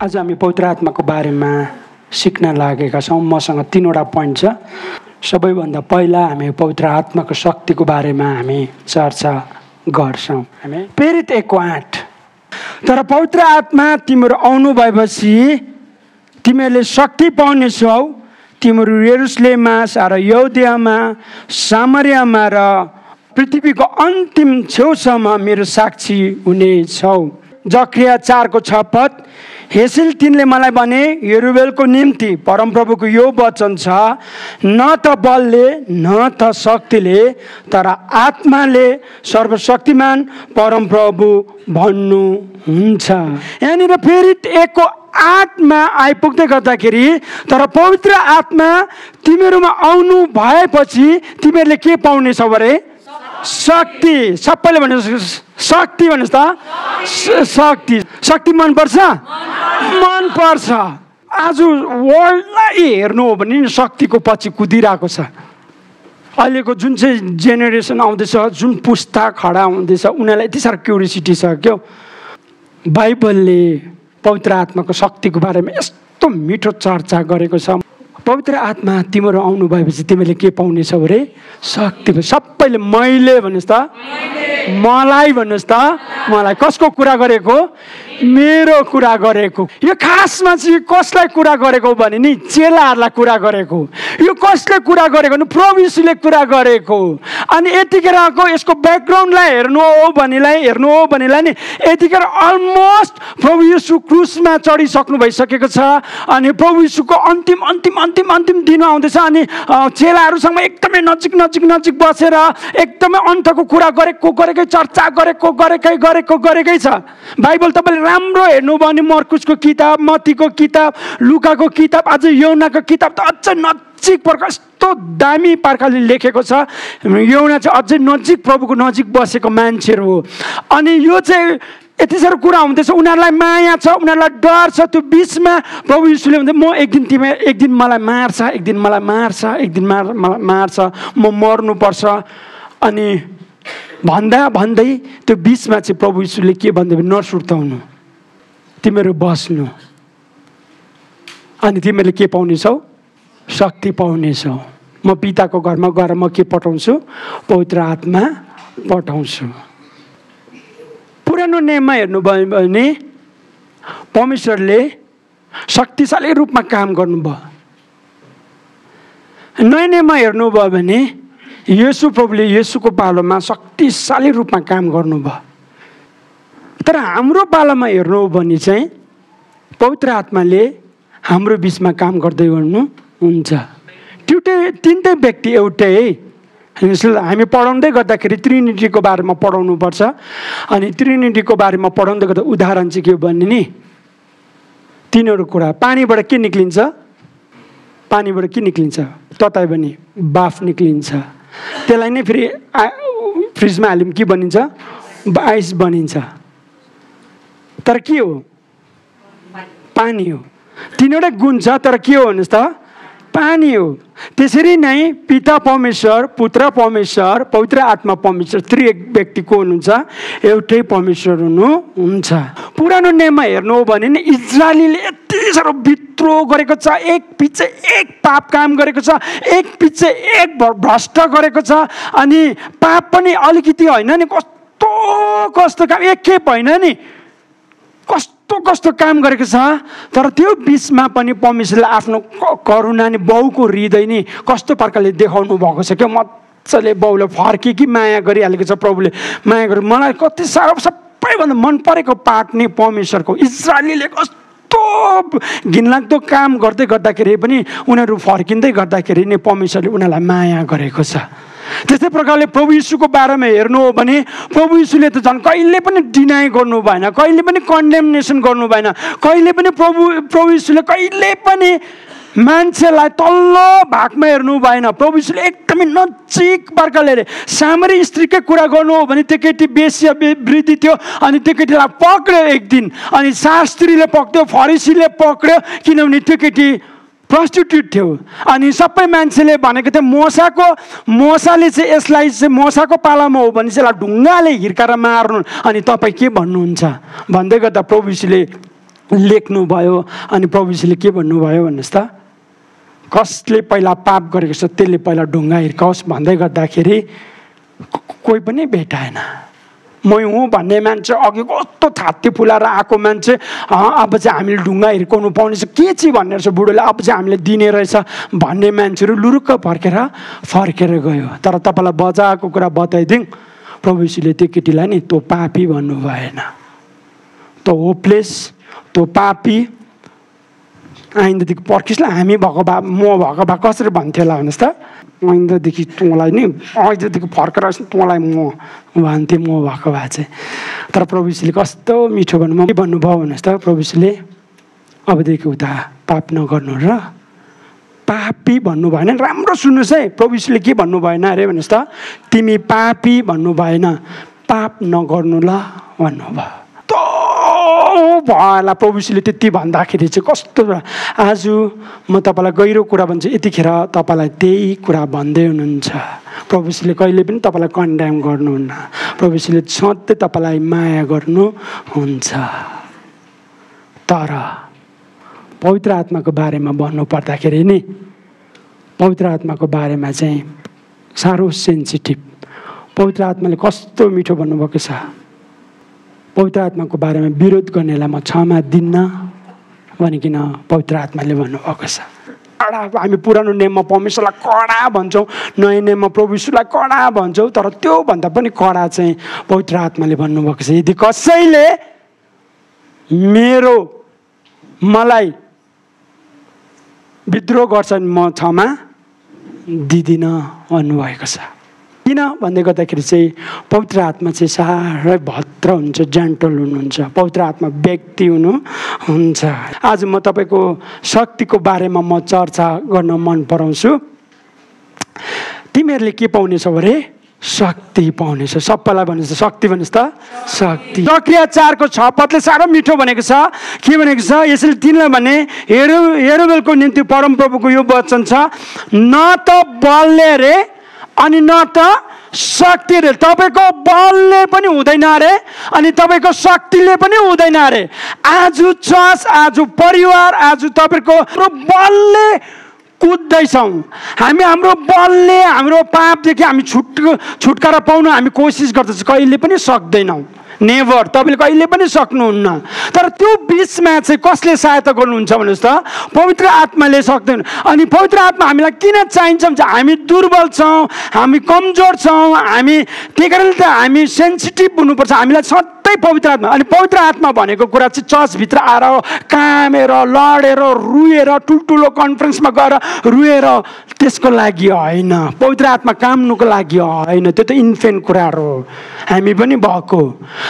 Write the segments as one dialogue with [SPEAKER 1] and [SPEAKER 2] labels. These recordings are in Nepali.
[SPEAKER 1] आज हामी पवित्र आत्माको बारेमा सिक्न लागेका छौँ। मसँग 3वटा पोइन्ट छ। सबैभन्दा पहिला हामी पवित्र आत्माको शक्तिको बारेमा हामी चर्चा गर्छौँ। हामी प्रेरित 1:8 तर पवित्र आत्मा तिम्रो आउनु भएपछि तिमीहरूले शक्ति पाउनेछौ। तिमीहरू यरुशलेममा सारा यहुदियामा सामरियामा र पृथ्वीको अन्तिम छेउसम्म मेरो साक्षी हुनेछौ। जकरिया 4:6 हेसिल तिनले मलाई भने यरुबेलको निम्ति परमप्रभुको यो वचन छ, न त बलले न त शक्तिले तर आत्माले सर्वशक्तिमान परमप्रभु भन्नुहुन्छ। यहाँनिर फेरि 1:8 आइपुग्दै गर्दाखेरि तर पवित्र आत्मा तिमीहरूमा आउनु भएपछि तिमीहरूले के पाउनेछौ अरे? शक्ति। सबैले भन्नुहोस् शक्ति भन्नुहोस् त। शक्ति। शक्ति मनपर्छ? मनपर्छ। आज वर्ल्डलाई हेर्नु हो भने शक्तिको पछि कुदिरहेको छ। अहिलेको जुन चाहिँ जेनेरेसन आउँदैछ, जुन पुस्ता खडा हुँदैछ, उनीहरूलाई यति साह्रो क्युरियोसिटी छ क्या। बाइबलले पवित्र आत्माको शक्तिको बारेमा यस्तो मिठो चर्चा गरेको छ। पवित्र आत्मा तिम्रो आउनु भएपछि तिमीले के पाउनेछौ अरे? शक्ति। सबैले मैले भन्नुहोस् त। मलाई भन्नुहोस् त। मलाई। कसको कुरा गरेको? मेरो कुरा गरेको। यो खासमा चाहिँ कसलाई कुरा गरेको भने नि चेलाहरूलाई कुरा गरेको। यो कसले कुरा गरेको भने प्रभु यीशुले कुरा गरेको। अनि यतिखेरको यसको ब्याकग्राउन्डलाई हेर्नु हो भनेलाई नि यतिखेर अलमोस्ट प्रभु यीशु क्रुसमा चढिसक्नु भइसकेको छ। अनि प्रभु यीशुको अन्तिम दिन आउँदैछ। अनि चेलाहरूसँग एकदमै नजिक बसेर एकदमै अन्तको कुरा गरेकै चर्चा गरेकै छ। बाइबल तपाईँले राम्रो हेर्नु भयो भने मर्कुसको किताब, मत्तीको किताब, लुकाको किताब, अझ यौनाको किताब त अझ नजिक प्रकार यस्तो दामी प्रकारले लेखेको छ। यौना चाहिँ अझै नजिक प्रभुको नजिक बसेको मान्छेहरू हो। अनि यो चाहिँ यति साह्रो कुरा हुँदैछ। उनीहरूलाई माया छ, उनीहरूलाई डर छ। त्यो बिचमा प्रभु यीशुले भन्दै म एक दिन मलाई मार्छ, म मर्नुपर्छ। अनि भन्दै त्यो बिचमा चाहिँ प्रभु यीशुले के भन्दै भने नसुर्ताउनु, तिमीहरू बस्नु, अनि तिमीहरूले के पाउनेछौ? शक्ति पाउनेछौ। म पिताको घरमा गएर म के पठाउँछु? पवित्र आत्मा पठाउँछु। पुरानो नियममा हेर्नुभयो भने परमेश्वरले शक्तिशाली रूपमा काम गर्नुभयो। नयाँ नियममा हेर्नुभयो भने येशू प्रभुले येशूको पालोमा शक्तिशाली रूपमा काम गर्नुभयो। तर हाम्रो पालोमा हेर्नु हो भने चाहिँ पवित्र आत्माले हाम्रो बिचमा काम गर्दै गर्नुहुन्छ। तिनटै व्यक्ति एउटै है। हामी पढाउँदै गर्दाखेरि ट्रिनिटीको बारेमा पढाउनुपर्छ। अनि ट्रिनिटीको बारेमा पढाउँदै गर्दा उदाहरण चाहिँ के भन्ने नि तिनीहरू कुरा। पानीबाट के निक्लिन्छ? पानीबाट के निक्लिन्छ? तताई भने बाफ निक्लिन्छ। त्यसलाई नै फेरि फ्रिजमा हाल्यौँ के बनिन्छ? आइस बनिन्छ। तर के हो? पानी हो। तिनीवटै गुण छ तर के हो भन्नुहोस् त? पानी हो। त्यसरी नै पिता परमेश्वर, पुत्र परमेश्वर, पवित्र आत्मा परमेश्वर, त्रिएक व्यक्ति को हुनुहुन्छ? एउटै परमेश्वर हुनुहुन्छ। पुरानो नियममा हेर्नु हो भने इजरायलीले यति साह्रो विद्रोह गरेको छ, एक पछि एक पाप काम गरेको छ, एक पछि एक भ्रष्ट गरेको छ। अनि पाप पनि अलिकति होइन नि, कस्तो काम, एकखेप होइन नि, कस्तो काम गरेको छ। तर त्यो बिचमा पनि परमेश्वरले आफ्नो करुणा नि, बाउको हृदय नि कस्तो प्रकारले देखाउनु भएको छ क्या। मजाले बाउले फर्की माया गरिहालेको छ। प्रभुले माया गरे। मलाई कति साह्रो सबैभन्दा मन परेको पार्ट नि परमेश्वरको, इजरायलीले कस्तो घिनलाग्दो काम गर्दाखेरि पनि उनीहरू फर्किँदै गर्दाखेरि नि परमेश्वरले उनीहरूलाई माया गरेको छ। त्यस्तै प्रकारले प्रभु यीशुको बारेमा हेर्नु हो भने प्रभु यीशुले त झन् कहिले पनि डिनाइ गर्नु भएन, कहिले पनि कन्डेमनेसन गर्नु भएन, कहिले पनि प्रभु यीशुले कहिले पनि मान्छेलाई तल्लो भागमा हेर्नु भएन। प्रभु यीशुले एकदमै नजिक प्रकारले सामरी स्त्रीकै कुरा गर्नु हो भने त्यो केटी बेस्या वृद्धि थियो। अनि त्यो केटीलाई पक्र्यो एक दिन। अनि शास्त्रीले पक्र्यो, फरिसीले पक्र्यो, किनभने त्यो केटी प्रस्टिट्युट थियो। अनि सबै मान्छेले भनेको थियो मोसाले चाहिँ यसलाई चाहिँ मोसाको पालामा हो भने चाहिँ यसलाई ढुङ्गाले हिर्काएर मार्नु। अनि तपाईँ के भन्नुहुन्छ भन्दै गर्दा प्रभु यीशुले लेख्नुभयो। अनि प्रभु यीशुले के भन्नुभयो भन्नुहोस् त, कसले पहिला पाप गरेको छ त्यसले पहिला ढुङ्गा हिर्काओस् भन्दै गर्दाखेरि कोही पनि भेटाएन। म हुँ भन्ने मान्छे अघि कस्तो छाती फुलाएर आएको मान्छे, अब चाहिँ हामीले ढुङ्गा हिर्काउनु पाउने छ के चाहिँ भन्ने रहेछ बुढोले, अब चाहिँ हामीले दिने रहेछ भन्ने मान्छेहरू लुरुक्क फर्केर गयो। तर तपाईँलाई बजाएको कुरा बताइदिउँ, प्रभु यीशुले त्यो केटीलाई नि तँ पापी भन्नु भएन, तँ होपलेस, तँ पापी, आइन्दादेखि पर्खिस् ल। हामी भएको भए, म भएको भए कसरी भन्थ्यो होला भन्नुहोस् त, आइन्दादेखि तँलाई नि आइन्दादेखि फर्केर तँलाई म भन्थेँ म भएको भए चाहिँ। तर प्रभु यीशुले कस्तो मिठो भन्नुभयो, के भन्नुभयो भन्नुहोस् त, प्रभु यीशुले अबदेखि उता पाप नगर्नु र पापी भन्नु भएन। राम्रो सुन्नुहोस् है, प्रभु यीशुले के भन्नु भएन अरे भन्नुहोस् त, तिमी पापी भन्नु भएन, पाप नगर्नु ल भन्नुभयो। भएला प्रभु यीशुले त्यति भन्दाखेरि चाहिँ कस्तो। आज म तपाईँलाई गहिरो कुरा भन्छु, यतिखेर तपाईँलाई त्यही कुरा भन्दै हुनुहुन्छ। प्रभु यीशुले कहिले पनि तपाईँलाई कन्डेम गर्नुहुन्न, प्रभु यीशुले सधैँ तपाईँलाई माया गर्नुहुन्छ। तर पवित्र आत्माको बारेमा भन्नु पर्दाखेरि नि, पवित्र आत्माको बारेमा चाहिँ साह्रो सेन्सिटिभ। पवित्र आत्माले कस्तो मिठो भन्नुभएको छ, पवित्र आत्माको बारेमा विरोध गर्नेलाई म क्षमा दिन्न भनिकन पवित्र आत्माले भन्नुभएको छ। कडा, हामी पुरानो नियममा परमेश्वरलाई कडा भन्छौँ, नयाँ नियममा प्रभु यीशुलाई कडा भन्छौँ, तर त्योभन्दा पनि कडा चाहिँ पवित्र आत्माले भन्नुभएको छ। यदि कसैले मलाई विद्रोह गर्छन् म क्षमा दिदिनँ भन्नुभएको छ। किन भन्दै गर्दाखेरि चाहिँ पवित्र आत्मा चाहिँ साह्रै भद्र हुन्छ, जेन्टल हुनुहुन्छ, पवित्र आत्मा व्यक्ति हुनुहुन्छ। आज म तपाईँको शक्तिको बारेमा म चर्चा गर्न मन पराउँछु। तिमीहरूले के पाउनेछौ अरे? शक्ति पाउनेछ। सबैलाई भन्नुहोस् शक्ति, भन्नुहोस् त शक्ति। प्रक्रिया 4 को 6 पदले साह्रो मिठो भनेको छ। के भनेको छ? यसले तिनलाई भने हेरोबेलको निम्ति परमप्रभुको यो वचन छ, न त बलले रे अनि न त शक्ति रे। तपाईँको बलले पनि हुँदैन अरे अनि तपाईँको शक्तिले पनि हुँदैन अरे। आज चर्च, आज परिवार, आज तपाईँको बलले कुद्दैछौँ हामी, हाम्रो बलले हाम्रो पापदेखि हामी छुटकारा पाउन हामी कोसिस गर्दैछौँ, कहिले पनि सक्दैनौँ। नेभर, तपाईँले कहिले पनि सक्नुहुन्न। तर त्यो बिचमा चाहिँ कसले सहायता गर्नुहुन्छ भन्नुहोस् त? पवित्र आत्माले सक्दैन। अनि पवित्र आत्मा हामीलाई किन चाहिन्छ भने हामी दुर्बल छौँ, हामी कमजोर छौँ, हामी त्यही कारणले त हामी सेन्सिटिभ हुनुपर्छ। हामीलाई सधैँ पवित्र आत्मा, अनि पवित्र आत्मा भनेको कुरा चाहिँ चर्चभित्र आएर कामेर लडेर रुएर ठुल्ठुलो कन्फरेन्समा गएर रुएर त्यसको लागि होइन, पवित्र आत्मा काम्नुको लागि होइन, त्यो त इन्फेन्ट कुराहरू हो, हामी पनि भएको।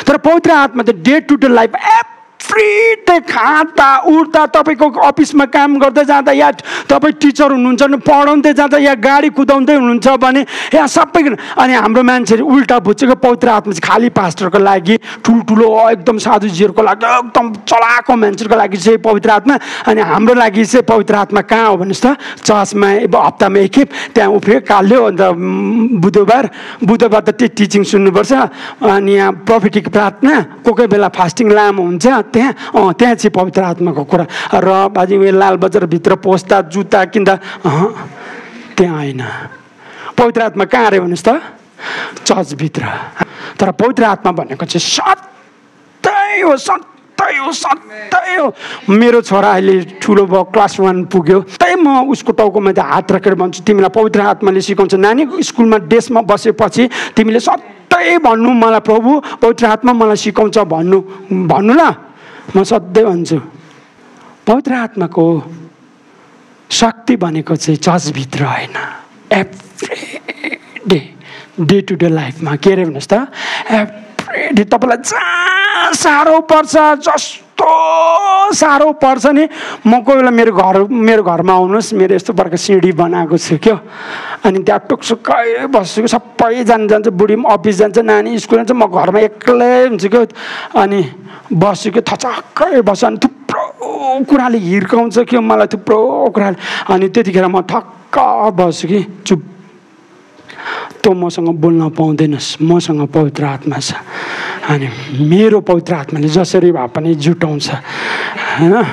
[SPEAKER 1] तर पवित्र आत्मा त day to day life every day खाँदा उठ्दा, तपाईँको अफिसमा काम गर्दै जाँदा, या तपाईँ टिचर हुनुहुन्छ भने पढाउँदै जाँदा, या गाडी कुदाउँदै हुनुहुन्छ भने, या सबै। अनि हाम्रो मान्छेहरू उल्टा बुझेको पवित्र आत्मा चाहिँ खालि पास्टरको लागि, ठुल्ठुलो एकदम साधुजीहरूको लागि, एकदम चलाएको मान्छेहरूको लागि चाहिँ पवित्र आत्मा, अनि हाम्रो लागि चाहिँ पवित्र आत्मा कहाँ हो भन्नुहोस् त? चर्चमा हप्तामा एकखेप त्यहाँ उफ्रियो काल्यो, अन्त बुधबार त त्यो टिचिङ सुन्नुपर्छ, अनि यहाँ प्रोफेटिक प्रार्थना, कोही बेला फास्टिङ लामो हुन्छ, त्यहाँ चाहिँ पवित्र आत्माको कुरा। र बाजी लाल बजारभित्र पस्दा जुत्ता किन्दा त्यहाँ होइन। पवित्र आत्मा कहाँ अरे भन्नुहोस् त? चर्चभित्र। तर पवित्र आत्मा भनेको चाहिँ सधैँ हो, सधैँ हो, सधैँ हो। मेरो छोरा अहिले ठुलो भयो, क्लास 1 पुग्यो, त्यही म उसको टाउकोमा हात राखेर भन्छु, तिमीलाई पवित्र आत्माले सिकाउँछ। नानी स्कुलमा डेस्कमा बसेपछि तिमीले सधैँ भन्नु, मलाई प्रभु पवित्र आत्मा मलाई सिकाउँछ भन्नु ल। म सधैँ भन्छु पवित्र आत्माको शक्ति भनेको चाहिँ चर्चभित्र होइन, एभ्री डे टु डे लाइफमा। के अरे भन्नुहोस् त? एभ्री डे तपाईँलाई जहाँ साह्रो पर्छ, जस्तो साह्रो पर्छ नि, म कोही बेला मेरो घरमा आउनुहोस्, मेरो यस्तो प्रकारको सिँढी बनाएको छु क्या, अनि त्यहाँ टुकसुक्कै बस्छु, सबै जान्छ, बुढी पनि अफिस जान्छ, नानी स्कुल जान्छ, म घरमा एक्लै हुन्छु क्या, अनि बस्छु क्या, थचक्कै बस्छु, अनि थुप्रो कुराले हिर्काउँछ क्या मलाई, थुप्रो कुराले। अनि त्यतिखेर म ठक्क बस्छु कि चुप, तँ मसँग बोल्न पाउँदैनस्, मसँग पवित्र आत्मा छ, अनि मेरो पवित्र आत्माले जसरी भए पनि जुटाउँछ। होइन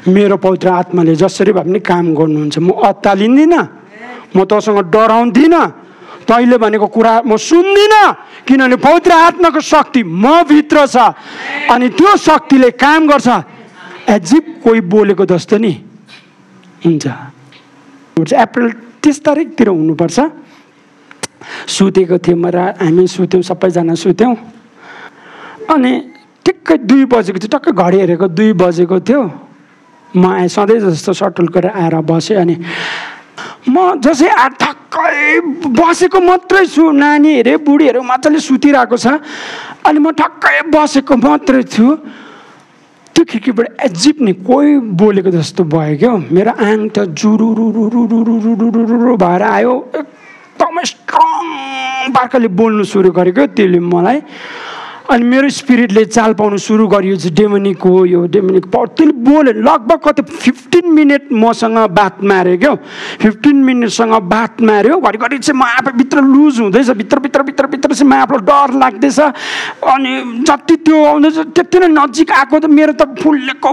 [SPEAKER 1] मेरो पवित्र आत्माले जसरी भए पनि काम गर्नुहुन्छ। म अत्तालिँदिनँ, म तँसँग डराउँदिनँ, तैँले भनेको कुरा म सुन्दिनँ, किनभने पवित्र आत्माको शक्ति म भित्र छ अनि त्यो शक्तिले काम गर्छ। एजिप कोही बोलेको जस्तो नि हुन्छ। अप्रिल 30 तारिकतिर हुनुपर्छ। सुतेको थियौँ हामी सुत्यौँ, सबैजना सुत्यौँ। अनि ठिक्कै 2 बजेको थियो, टक्कै घडी हेरेको 2 बजेको थियो। म आएँ सधैँ जस्तो सटल गरेर आएर बसेँ। अनि म जसै ठक्कै बसेको मात्रै छु, नानी हेरे बुढीहरू मजाले सुतिरहेको छ अनि म ठक्कै बसेको मात्रै छु। त्यो खिड्कीबाट एजिप नि कोही बोलेको जस्तो भयो क्या। मेरो आङ त जुरुरुरुरुरुरुरुरु भएर आयो, एकदमै स्ट्रङ पाराले बोल्नु सुरु गरेको त्यसले मलाई। अनि मेरो स्पिरिटले चाल पाउनु सुरु गर्यो चाहिँ डेमोनिक हो यो, डेमोनिक पावर। त्यसले बोल्यो लगभग कति 15 मिनट मसँग बात मार्यो क्या। 15 मिनटसँग बात मार्यो। घरिघरि चाहिँ म आफै भित्र लुज हुँदैछ, भित्र चाहिँ म आफूलाई डर लाग्दैछ। अनि जति त्यो आउँदैछ त्यति नै नजिक आएको त मेरो त फुल्लेको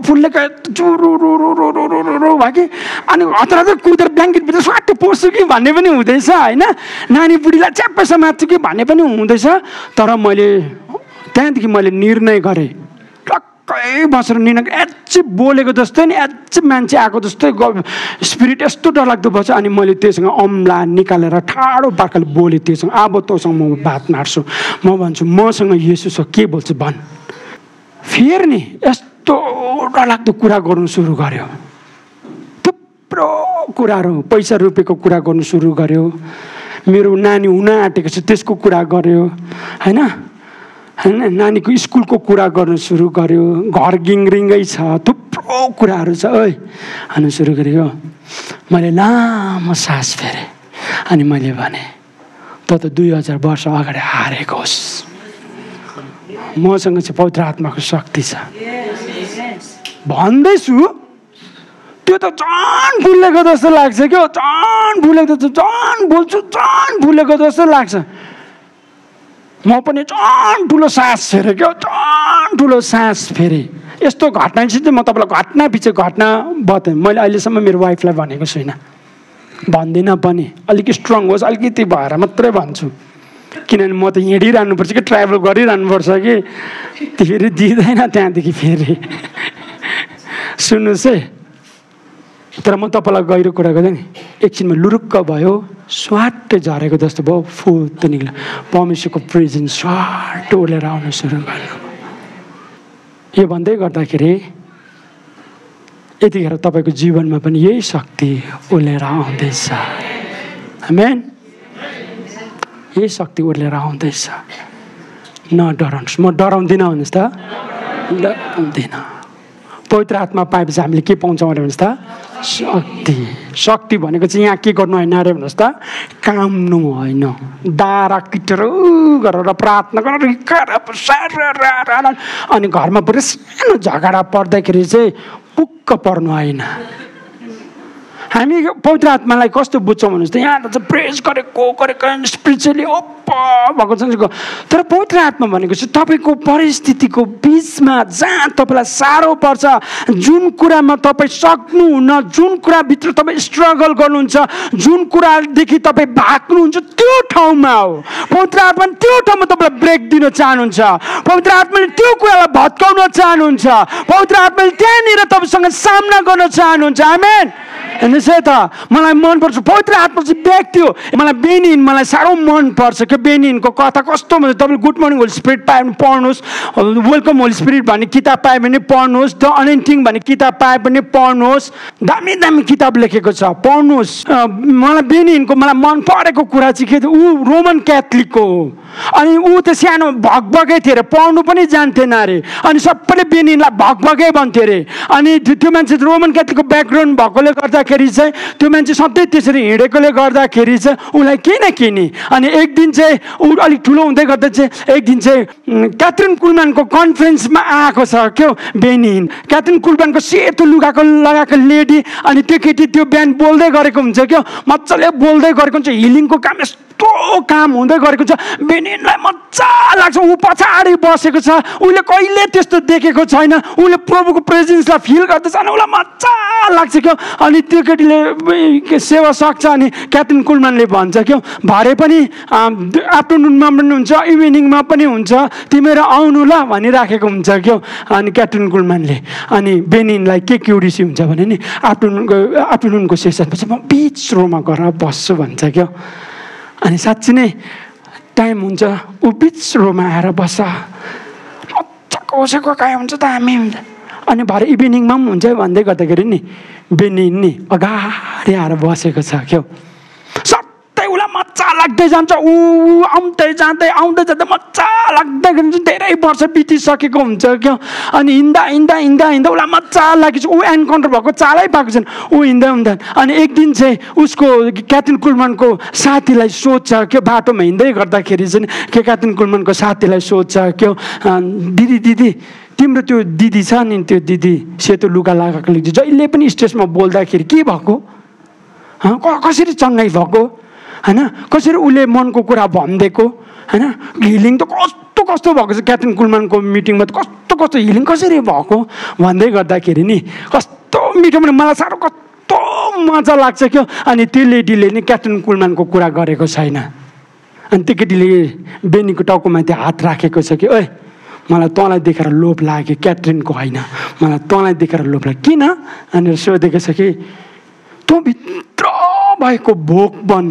[SPEAKER 1] जुरुरुरुरुरुरु भयो कि। अनि हतार कुदेर ब्ल्याङ्केटभित्र स्वाटो पस्छु कि भन्ने पनि हुँदैछ होइन, नानी बुढीलाई च्याप्पै समात्छु कि भन्ने पनि हुँदैछ। तर त्यहाँदेखि मैले निर्णय गरेँ, टक्कै बसेर निर्णय एज बोलेको जस्तै नि, एज मान्छे आएको जस्तै स्पिरिट यस्तो डरलाग्दो बस्छ। अनि मैले त्योसँग अम्ला निकालेर ठाडो पाराले बोलेँ त्योसँग, अब तँसँग म बात मार्छु, म भन्छु मसँग येशू छ, के बोल्छु भन्। फेरि नि यस्तो डरलाग्दो कुरा गर्नु सुरु गर्यो, थुप्रो कुराहरू, पैसा रुपियाँको कुरा गर्नु सुरु गर्यो, मेरो नानी हुन आँटेको छ त्यसको कुरा गर्यो होइन, नानीको स्कुलको कुरा गर्नु सुरु गर्यो, घर गिङरिङ्गै छ, थुप्रो कुराहरू छ ओइ भन्नु सुरु गर्यो। मैले लामो सास फेरेँ अनि मैले भने त 2000 वर्ष अगाडि हारेको होस्, मसँग चाहिँ पवित्र आत्माको शक्ति छ भन्दैछु। त्यो त झन् भुलेको जस्तो लाग्छ क्या, झन् भुलेको जस्तो, झन् बोल्छु झन् भुलेको जस्तो लाग्छ। म पनि झन् ठुलो सास फेरेँ क्या, झन् ठुलो सास फेरेँ। यस्तो घटना चाहिँ म तपाईँलाई घटना पछि घटना बताएँ। मैले अहिलेसम्म मेरो वाइफलाई भनेको छुइनँ, भन्दिनँ पनि, अलिक स्ट्रङ होस् अलिकति भएर मात्रै भन्छु। किनभने म त हिँडिरहनुपर्छ कि ट्राभल गरिरहनुपर्छ कि, फेरि दिँदैन त्यहाँदेखि फेरि। सुन्नुहोस् है, तर म तपाईँलाई गहिरो कुरा गर्दा नि एकछिनमा लुरुक्क भयो, स्वाटै झरेको जस्तो भयो, फुत्त निक्ल्यो, परमेश्वरको प्रेजेन्स स्वाट ओलेर आउनु सुरु गर्यो। यो भन्दै गर्दाखेरि यतिखेर तपाईँको जीवनमा पनि यही शक्ति ओलेर आउँदैछ। आमेन। यही शक्ति ओलेर आउँदैछ। न डराउनुहोस्, म डराउँदिनँ भन्नुहोस् त, डराउँदिनँ। पवित्र आत्मा पाएपछि हामीले के पाउँछौँ अरे भन्नुहोस् त, शक्ति। शक्ति भनेको चाहिँ यहाँ के गर्नु होइन अरे भन्नुहोस् त, काम्नु होइन, दारा किटेर गरेर प्रार्थना गरेर अनि घरमा पुरै सानो झगडा पर्दाखेरि चाहिँ पुक्क पर्नु होइन। हामी पवित्र आत्मालाई कस्तो बुझ्छौँ भन्नुहोस् त, यहाँ त प्रेज गरेको स्पिरिचुअली ओप्प भएको छ। तर पवित्र आत्मा भनेको चाहिँ तपाईँको परिस्थितिको बिचमा जहाँ तपाईँलाई साह्रो पर्छ, जुन कुरामा तपाईँ सक्नुहुन्न, जुन कुराभित्र तपाईँ स्ट्रगल गर्नुहुन्छ, जुन कुरादेखि तपाईँ भाग्नुहुन्छ, त्यो ठाउँमा हो पवित्र आत्मा। त्यो ठाउँमा तपाईँलाई ब्रेक दिन चाहनुहुन्छ, पवित्र आत्माले त्यो कुरालाई भत्काउन चाहनुहुन्छ, पवित्र आत्माले त्यहाँनिर तपाईँसँग सामना गर्न चाहनुहुन्छ। आमेन। त्यसै त मलाई मनपर्छ पवित्र आत्मा चाहिँ व्यक्ति हो। मलाई बेनिन मलाई साह्रो मनपर्छ कि बेनिनको कथा कस्तो भन्छ। तपाईँले गुड मर्निङ होली स्पिरिट पायो भने पढ्नुहोस्, वेलकम होली स्पिरिट भन्ने किताब पायो भने पढ्नुहोस्, द अनेन्टिङ भन्ने किताब पायो भने पढ्नुहोस्, दामी दामी किताब लेखेको छ, पढ्नुहोस्। मलाई बेनिनको मलाई मन परेको कुरा चाहिँ के थियो, ऊ रोमन क्याथोलिकको हो अनि ऊ त सानो भगभगै थियो अरे, पढ्नु पनि जान्थेन अरे, अनि सबैले बेनिनलाई भगभगै भन्थ्यो अरे। अनि त्यो मान्छे रोमन क्याथोलिकको ब्याकग्राउन्ड भएकोले गर्दा गर्दाखेरि चाहिँ त्यो मान्छे सधैँ त्यसरी हिँडेकोले गर्दाखेरि चाहिँ उसलाई केही न केही नि। अनि एक दिन चाहिँ ऊ अलिक ठुलो हुँदै गर्दा चाहिँ एक दिन चाहिँ क्याथरिन कुलम्यानको कन्फरेन्समा आएको छ क्या बेनिन। क्याथरिन कुलम्यानको सेतो लुगाको लगाएको लेडी, अनि त्यो केटी त्यो बिहान बोल्दै गरेको हुन्छ क्या, मजाले बोल्दै गरेको हुन्छ, हिलिङको काम यस्तो काम हुँदै गरेको छ। बेनिनलाई मजा लाग्छ, ऊ पछाडि बसेको छ, उसले कहिले त्यस्तो देखेको छैन, उसले प्रभुको प्रेजेन्सलाई फिल गर्दैछ अनि उसलाई मजा लाग्छ क्या। अनि त्यो केटीले सेवा सक्छ अनि क्याप्टेन कुलम्यानले भन्छ क्या भरे पनि आफ्टरनुनमा पनि हुन्छ इभिनिङमा पनि हुन्छ, तिमीहरू आउनु ल भनिराखेको हुन्छ क्या। अनि क्याप्टेन कुलम्यानले अनि बेनिनलाई के क्युरिसी हुन्छ भने नि आफ्टरनुनको सेसनपछि म बिच रोमा गएर बस्छु भन्छ क्या। अनि साँच्ची नै टाइम हुन्छ ऊ बिच रोमा आएर बस्छ, मजाको ओसेको काहीँ हुन्छ त हामी हुन्छ। अनि भरे इभिनिङमा पनि हुन्छ भन्दै गर्दाखेरि नि बेनिन नि अगाडि आएर बसेको छ क्या। सधैँ उसलाई मजा लाग्दै जान्छ, ऊ आउँदै जाँदै आउँदै जाँदै मजा लाग्दै धेरै वर्ष बितिसकेको हुन्छ क्या। अनि हिँड्दा हिँड्दा हिँड्दा हिँड्दा उसलाई मजा लागेको छ, ऊ एन्काउन्टर भएको चालै पाएको छैन, ऊ हिँड्दा हिँड्दा। अनि एक दिन चाहिँ उसको क्याप्टेन कुलम्यानको साथीलाई सोध्छ क्या, बाटोमा हिँड्दै गर्दाखेरि चाहिँ क्याप्टेन कुलम्यानको साथीलाई सोध्छ क्या, दिदी दिदी तिम्रो त्यो दिदी छ नि, त्यो दिदी सेतो लुगा लगाएको दिदी जहिले पनि स्टेजमा बोल्दाखेरि के भएको, कसरी चङ्गाइ भएको होइन, कसरी उसले मनको कुरा भनिदिएको होइन, हिलिङ त कस्तो कस्तो भएको छ क्याप्टेन कुलम्यानको मिटिङमा त कस्तो कस्तो हिलिङ कसरी भएको भन्दै गर्दाखेरि नि कस्तो मिठो भने मलाई साह्रो कस्तो मजा लाग्छ क्या। अनि त्यो लेडीले नि क्याप्टेन कुलम्यानको कुरा गरेको छैन। अनि त्यो केटीले बेनीको टाउकोमा त्यो हात राखेको छ कि ओए मलाई तँलाई देखेर लोभ लाग्यो, क्याट्रिनको होइन, मलाई तँलाई देखेर लोभ लाग्यो। किन भनेर सोधेको छ कि तँभित्र भएको भोकबन,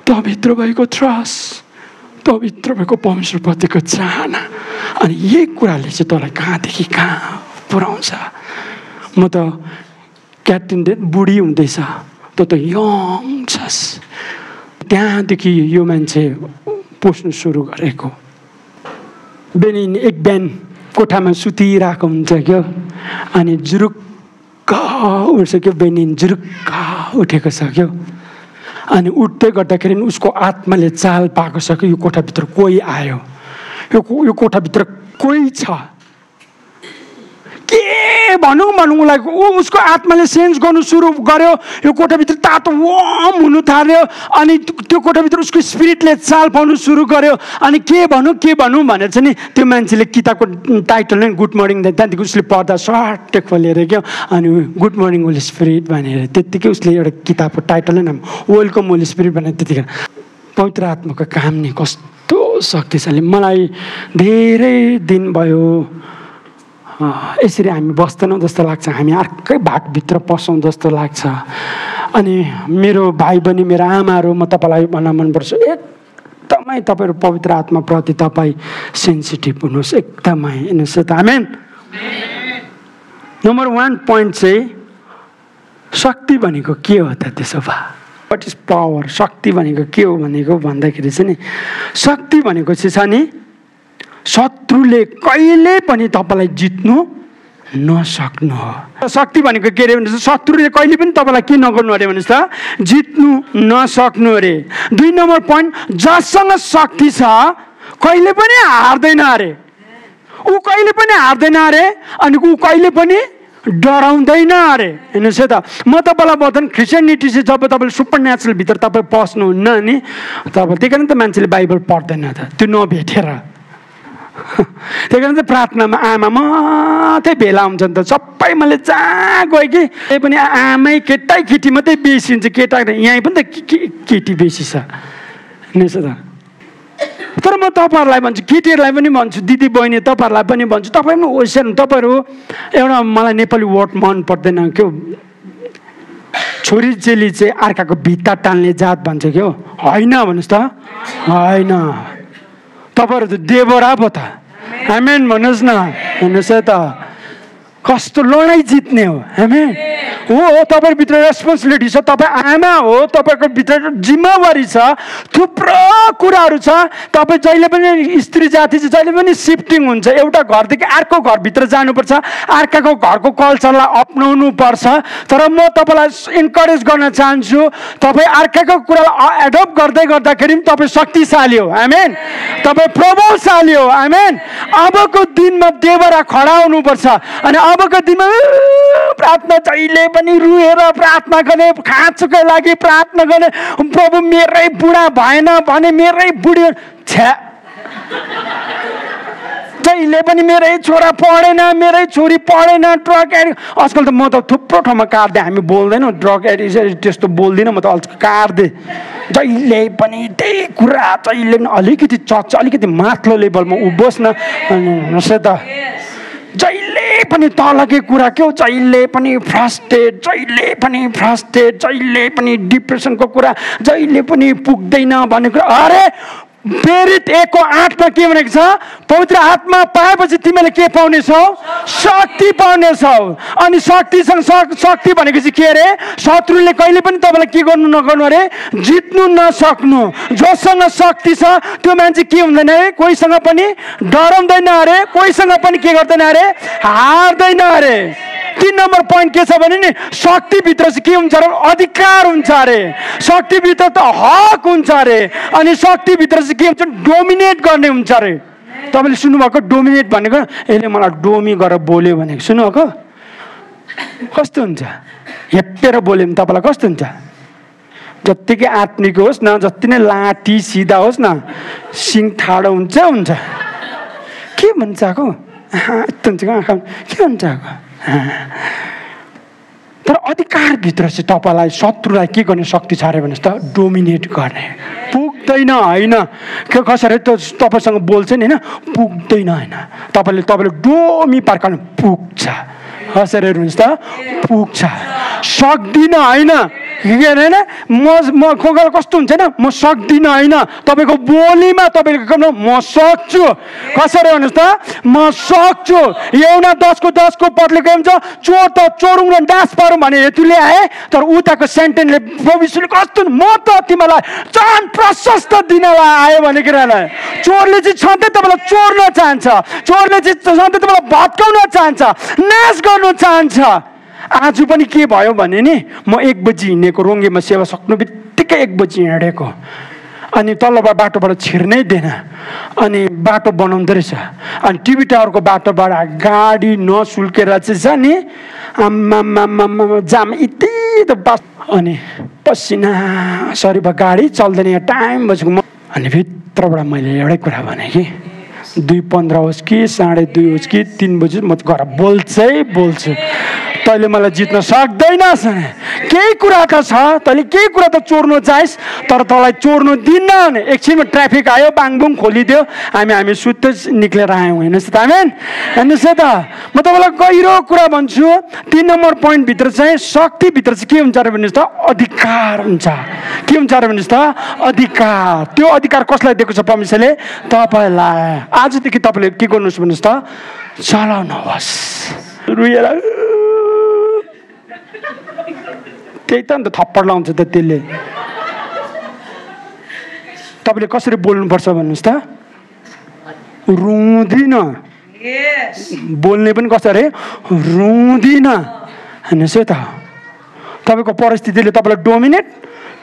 [SPEAKER 1] तँभित्र भएको ट्रस्ट, तँभित्र भएको परमेश्वरप्रतिको चाहना, अनि यही कुराले चाहिँ तँलाई कहाँदेखि कहाँ पुऱ्याउँछ। म त क्याट्रिन बुढी हुँदैछ, त यङ छस्, त्यहाँदेखि यो मान्छे पोस्नु सुरु गरेको। बेनिन एक बिहान कोठामा सुतिरहेको हुन्छ क्या, अनि जुरुक्क उठ्छ क्या, बेनिन जुरुक्क उठेको छ क्या। अनि उठ्दै गर्दाखेरि उसको आत्माले चाल पाएको छ कि यो कोठाभित्र कोही आयो, यो कोठाभित्र कोही छ, के भनौँ भनौँ उसलाई। उसको आत्माले सेन्स गर्नु सुरु गर्यो, यो कोठाभित्र तातो वार्म हुनु थाल्यो, अनि त्यो कोठाभित्र उसको स्पिरिटले चाल पाउनु सुरु गर्यो। अनि के भनौँ भनेर चाहिँ नि त्यो मान्छेले किताबको टाइटल नै गुड मर्निङ, त्यहाँदेखि उसले पढ्दा सर्टै खोलेर क्या, अनि गुड मर्निङ होली स्पिरिट भनेर त्यत्तिकै उसले एउटा किताबको टाइटल नै नाम वेलकम होली स्पिरिट भनेर त्यतिखेर पवित्र आत्माको काम नि कस्तो शक्तिशाली। मलाई धेरै दिन भयो यसरी हामी बस्दैनौँ जस्तो लाग्छ, हामी अर्कै भागभित्र पसौँ जस्तो लाग्छ। अनि मेरो भाइ बहिनी, मेरो आमाहरू, म तपाईँलाई भन्न मनपर्छ एकदमै तपाईँहरू पवित्र आत्माप्रति तपाईँ सेन्सिटिभ हुनुहोस्, एकदमै हेर्नुहोस् त। आमेन। नम्बर 1 पोइन्ट चाहिँ शक्ति भनेको के हो त? त्यसो भए वाट इज पावर? शक्ति भनेको के हो भनेको भन्दाखेरि चाहिँ नि शक्ति भनेको चाहिँ छ नि शत्रुले कहिले पनि तपाईँलाई जित्नु नसक्नु हो। शक्ति भनेको के अरे भन्नुहोस्, शत्रुले कहिले पनि तपाईँलाई के नगर्नु अरे भन्नुहोस् त, जित्नु नसक्नु अरे। 2 नम्बर पोइन्ट, जससँग शक्ति छ कहिले पनि हार्दैन अरे, ऊ कहिले पनि हार्दैन अरे, अनि ऊ कहिले पनि डराउँदैन अरे। हेर्नुहोस् है त, म तपाईँलाई बताउँ क्रिस्चियनिटी चाहिँ जब तपाईँले सुपर नेचुरल भित्र तपाईँ पस्नुहुन्न नि, तपाईँ त्यही कारण त मान्छेले बाइबल पढ्दैन त, त्यो नभेटेर। त्यही कारण चाहिँ प्रार्थनामा आमा मात्रै भेला हुन्छ नि त, सबै मैले जहाँ गएँ कि त्यही पनि आमै केटै केटी मात्रै बेसी हुन्छ, केटा यहीँ पनि त केटी बेसी छ। हेर्नुहोस् त, तर म तपाईँहरूलाई भन्छु, केटीहरूलाई पनि भन्छु, दिदी बहिनी तपाईँहरूलाई पनि भन्छु, तपाईँ पनि होसियार, तपाईँहरू एउटा मलाई नेपाली वर्ड मन पर्दैन क्या, छोरी चेली चाहिँ अर्काको भित्ता टाल्ने जात भन्छ क्या, होइन भन्नुहोस् त, होइन, तपाईँहरू त देवरा पो त। आमेन भन्नुहोस् न। हेर्नुहोस् है त, कस्तो लडाइँ जित्ने हो। आमेन। हो तपाईँभित्र रेस्पोन्सिबिलिटी छ, तपाईँ आमा हो, तपाईँको भित्र जिम्मेवारी छ, थुप्रो कुराहरू छ। तपाईँ जहिले पनि स्त्री जाति चाहिँ जहिले पनि सिफ्टिङ हुन्छ, एउटा घरदेखि अर्को घरभित्र जानुपर्छ, अर्काको घरको कल्चरलाई अपनाउनु पर्छ। तर म तपाईँलाई इन्करेज गर्न चाहन्छु, तपाईँ अर्काको कुरालाई एडप्ट गर्दै गर्दाखेरि पनि तपाईँ शक्तिशाली हो। आमेन। तपाईँ प्रभावशाली हो। आमेन। अबको दिनमा देवरा खडा हुनुपर्छ अनि अबको दिनमा प्रार्थना जहिले पनि रुएर प्रार्थना गर्ने, खाँचोकै लागि प्रार्थना गर्ने। प्रभु मेरै बुढा भएन भने मेरै बुढी छ्या, जहिले पनि मेरै छोरा पढेन, मेरै छोरी पढेन, ड्रग एडिक्ट। आजकल त म त थुप्रो ठाउँमा काट्दै, हामी बोल्दैनौँ ड्रग एडिक्ट त्यस्तो बोल्दिनँ, म त काट्दै। जहिले पनि त्यही कुरा, जहिले पनि अलिकति चर्च अलिकति माथिल्लो लेभलमा उभोस् न त, जहिले पनि तलकै कुरा के हो, जहिले पनि फ्रस्ट्रेट, जहिले पनि डिप्रेसनको कुरा, जहिले पनि पुग्दैन भन्ने कुरा। अरे प्रेरित 1:8 के भनेको छ, पवित्र आत्मा पाएपछि तिमीले के पाउनेछौ? शक्ति पाउनेछौ। अनि शक्ति भनेको चाहिँ के अरे? शत्रुले कहिले पनि तपाईँलाई के गर्नु नगर्नु अरे? जित्नु नसक्नु। जोसँग शक्ति छ त्यो मान्छे के हुँदैन अरे? कोहीसँग पनि डराउँदैन अरे, कोहीसँग पनि के गर्दैन अरे? हार्दैन अरे। 3 नम्बर पोइन्ट के छ भने नि, शक्तिभित्र चाहिँ के हुन्छ अरे? अधिकार हुन्छ अरे। शक्तिभित्र त हक हुन्छ अरे। अनि शक्तिभित्र चाहिँ के हुन्छ? डोमिनेट गर्ने हुन्छ अरे। तपाईँले सुन्नुभएको डोमिनेट भनेको? यसले मलाई डोमी गरेर बोल्यो भनेको सुन्नुभएको? कस्तो हुन्छ? हेपेर बोल्यो भने तपाईँलाई कस्तो हुन्छ? जत्तिकै आत्मिक होस् न, जति नै लाठी सिधा होस् न, सिङ ठाडो हुन्छ। के भन्छ आएको? यस्तो हुन्छ आँखा, के भन्छ आएको? तर अधिकारभित्र चाहिँ तपाईँलाई शत्रुलाई के गर्ने शक्ति छ अरे भन्नुहोस् त? डोमिनेट गर्ने। पुग्दैन होइन, के कसरी त तपाईँसँग बोल्छ नि होइन, पुग्दैन होइन, तपाईँले डोमी पार्काउनु पुग्छ। कसरी हेर्नुहोस् त? पुग्छ। सक्दिनँ होइन, के अरे होइन, म कोही बेला कस्तो हुन्छ होइन, म सक्दिनँ होइन, तपाईँको बोलीमा तपाईँको म सक्छु। कसरी भन्नुहोस् त? म सक्छु। एउटा 10 को पटले के हुन्छ? चोर त चोरौँ र डाँस पारौँ भने हेतुले आए, तर उताको सेन्टेन्सले भविष्यले कस्तो, म त तिमीलाई चान प्रशस्त दिनलाई आयो भने कुरालाई। चोरले चाहिँ सधैँ तपाईँलाई चोर्न चाहन्छ, चोरले चाहिँ सधैँ तपाईँलाई भत्काउन चाहन्छ, नाश गर्नु चाहन्छ। आज पनि के भयो भने नि, म 1 बजी हिँडेको, रोङ्गेमा सेवा सक्नु बित्तिकै 1 बजी हिँडेको, अनि तल्लोबाट बाटोबाट छिर्नै दिएन, अनि बाटो बनाउँदो रहेछ, अनि टिभी टावरको बाटोबाट गाडी नसुल्केर चाहिँ छ नि, आम्मा जाम यति त बस, अनि पसिना सरी भयो, गाडी चल्दैन, यहाँ टाइम बसेको। अनि भित्रबाट मैले एउटै कुरा भने कि 2:15 होस् कि 2:30 होस् कि 3 बजी म त घर बोल्छु। तैँले मलाई जित्न सक्दैनस्। केही कुरा त छ, तैँले केही कुरा त चोर्नु चाहिस्, तर तँलाई चोर्नु दिन्न भने एकछिनमा ट्राफिक आयो, बाङबुङ खोलिदियो, हामी सुत्दै निक्लेर आयौँ। हेर्नुहोस् त, आमेन। हेर्नुहोस् त, म तपाईँलाई गहिरो कुरा भन्छु। 3 नम्बर पोइन्टभित्र चाहिँ शक्तिभित्र चाहिँ के हुन्छ अरे भन्नुहोस् त? अधिकार हुन्छ। के हुन्छ अरे भन्नुहोस् त? अधिकार। त्यो अधिकार कसलाई दिएको छ? परमेश्वरले तपाईँलाई। आजदेखि तपाईँले के गर्नुहोस् भन्नुहोस् त? चलाउनुहोस्। रुएर त्यही त अन्त थप्पड लाउँछ त त्यसले। तपाईँले कसरी बोल्नुपर्छ भन्नुहोस् त? रुँदिन। बोल्ने पनि कसरी? रुँदिन। हेर्नुहोस् है त, तपाईँको परिस्थितिले तपाईँलाई डोमिनेट,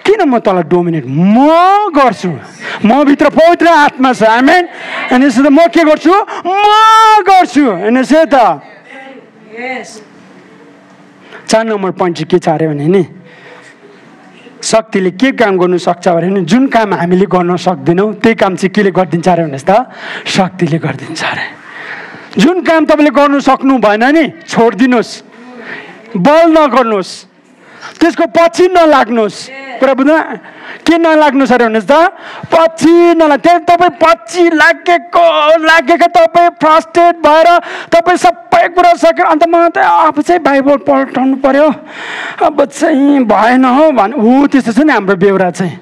[SPEAKER 1] किन म तँलाई डोमिनेट म गर्छु? म भित्र पवित्र आत्मा छ। आमेन। हेर्नुहोस् त, म के गर्छु? म गर्छु। हेर्नुहोस् है त। 4 नम्बर पोइन्ट चाहिँ के छ अरे भने नि, शक्तिले के काम गर्नु सक्छ अरे नि, जुन काम हामीले गर्न सक्दैनौँ त्यही काम चाहिँ केले गरिदिन्छ अरे भन्नुहोस् त? शक्तिले गरिदिन्छ अरे। जुन काम तपाईँले गर्नु सक्नु भएन नि, छोडिदिनुहोस्, बल नगर्नुहोस्, त्यसको पछि नलाग्नुहोस्। कुरा बुझ्नु? के नलाग्नुहोस् अरे भन्नुहोस् त? पछि नलाग। तपाईँ पछि लागेको तपाईँ फ्रस्ट्रेट भएर तपाईँ सबै कुरा सकेर अन्त म त अब चाहिँ बाइबल पल्टाउनु पर्यो, अब चाहिँ भएन हो भने, त्यस्तो छ नि हाम्रो बेहोरा चाहिँ।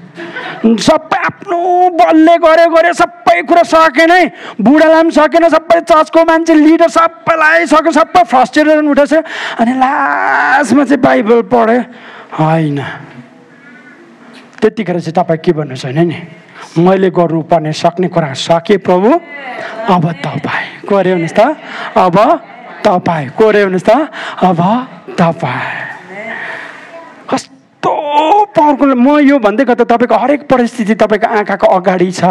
[SPEAKER 1] सबै आफ्नो बलले गरे सबै कुरा सकेन है, बुढालाई पनि सकेन, सबै चर्चको मान्छे लिडर सबैलाई सक्यो, सबै फ्रस्ट्रेसन उठेछ। अनि लास्टमा चाहिँ बाइबल पढ्यो, होइन। त्यतिखेर चाहिँ तपाईँ के भन्नु छैन नि, मैले गर्नुपर्ने सक्ने कुरा सके प्रभु, अब तपाईँ कोरे हुनुहोस् त, अब तपाईँ कोरे हुनुहोस् त, अब तपाईँ। कस्तो पावरफुल। म यो भन्दै गर्दा तपाईँको हरेक परिस्थिति तपाईँको आँखाको अगाडि छ,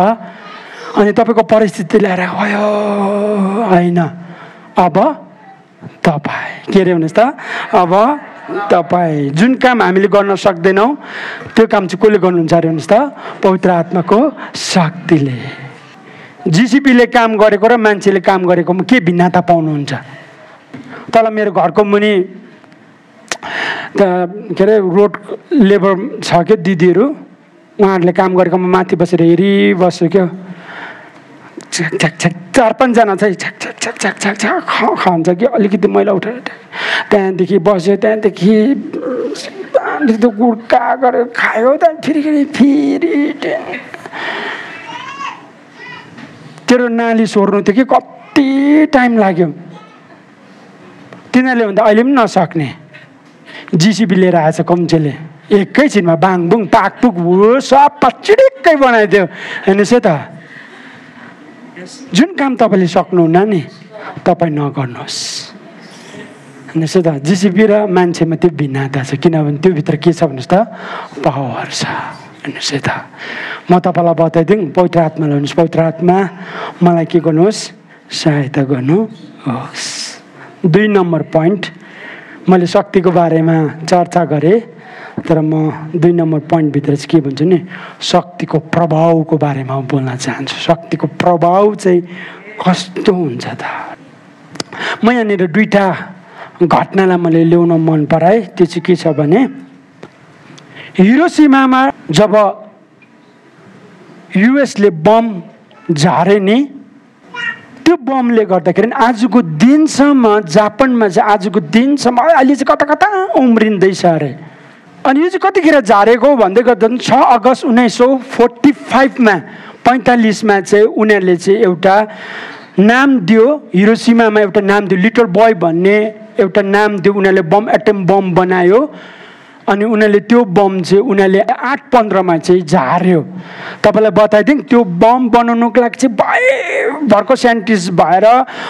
[SPEAKER 1] अनि तपाईँको परिस्थिति ल्याएर गयो, होइन, अब तपाईँ के अरे हुनुहोस् त, अब तपाईँ। जुन काम हामीले गर्न सक्दैनौँ त्यो काम चाहिँ कसले गर्नुहुन्छ अरे हुनुहोस् त, पवित्र आत्माको शक्तिले। जिसिपीले काम गरेको र मान्छेले काम गरेकोमा के भिन्नता पाउनुहुन्छ? तल मेरो घरको मुनि के अरे रोड लेबर छ क्या दिदीहरू, उहाँहरूले काम गरेकोमा माथि बसेर हेरिबस्यो क्या, चार पाँचजना चाहिँ छ्याक छ्याक छ्याक छ्याक छ्याक छ्याक खान्छ कि अलिकति मैला उठेर त्यहाँदेखि बस्यो, त्यहाँदेखि त्यो गुड्का गरेर खायो, त्यहाँदेखि फेरि तेरो नाली सोर्नु थियो कि कति टाइम लाग्यो। तिनीहरूले भन्दा अहिले पनि नसक्ने जिसिबी लिएर आएछ कम्चेले, एकैछिनमा बाङबुङ पाकपुक हो सबै चिडिक्कै बनाइदियो। हेर्नुहोस् है त, जुन काम तपाईँले सक्नुहुन्न नि तपाईँ नगर्नुहोस्। हेर्नुहोस् है त, जिसिबी र मान्छेमा त्यो भिन्नता छ, किनभने त्यो भित्र के छ भन्नुहोस् त, पावर छ। हेर्नुहोस् है त, म तपाईँलाई बताइदिउँ, पवित्र आत्मा ल्याउनुहोस्, पवित्र आत्मा मलाई के गर्नुहोस्, सहायता गर्नुहोस्। 2 नम्बर पोइन्ट, मैले शक्तिको बारेमा चर्चा गरेँ, तर म 2 नम्बर पोइन्टभित्र चाहिँ के भन्छु नि, शक्तिको प्रभावको बारेमा बोल्न चाहन्छु। शक्तिको प्रभाव चाहिँ कस्तो हुन्छ त। म यहाँनिर 2टा घटनालाई मैले ल्याउन मन पराएँ। त्यो चाहिँ के छ भने, हिरोसिमामा जब युएसले बम झारे नि, त्यो बमले गर्दाखेरि आजको दिनसम्म जापानमा चाहिँ आजको दिनसम्म अहिले चाहिँ कता कता उम्रिँदैछ अरे। अनि यो चाहिँ कतिखेर झारेको भन्दै गर्दा 6 अगस्त 1945मा 45मा चाहिँ उनीहरूले चाहिँ एउटा नाम दियो, हिरोसिमामा एउटा नाम दियो, लिटल बोय भन्ने एउटा नाम दियो। उनीहरूले बम, एटम बम बनायो, अनि उनीहरूले त्यो बम चाहिँ उनीहरूले 8-15मा चाहिँ झार्यो। तपाईँलाई बताइदिउँ, त्यो बम बनाउनुको लागि चाहिँ भरको साइन्टिस्ट भएर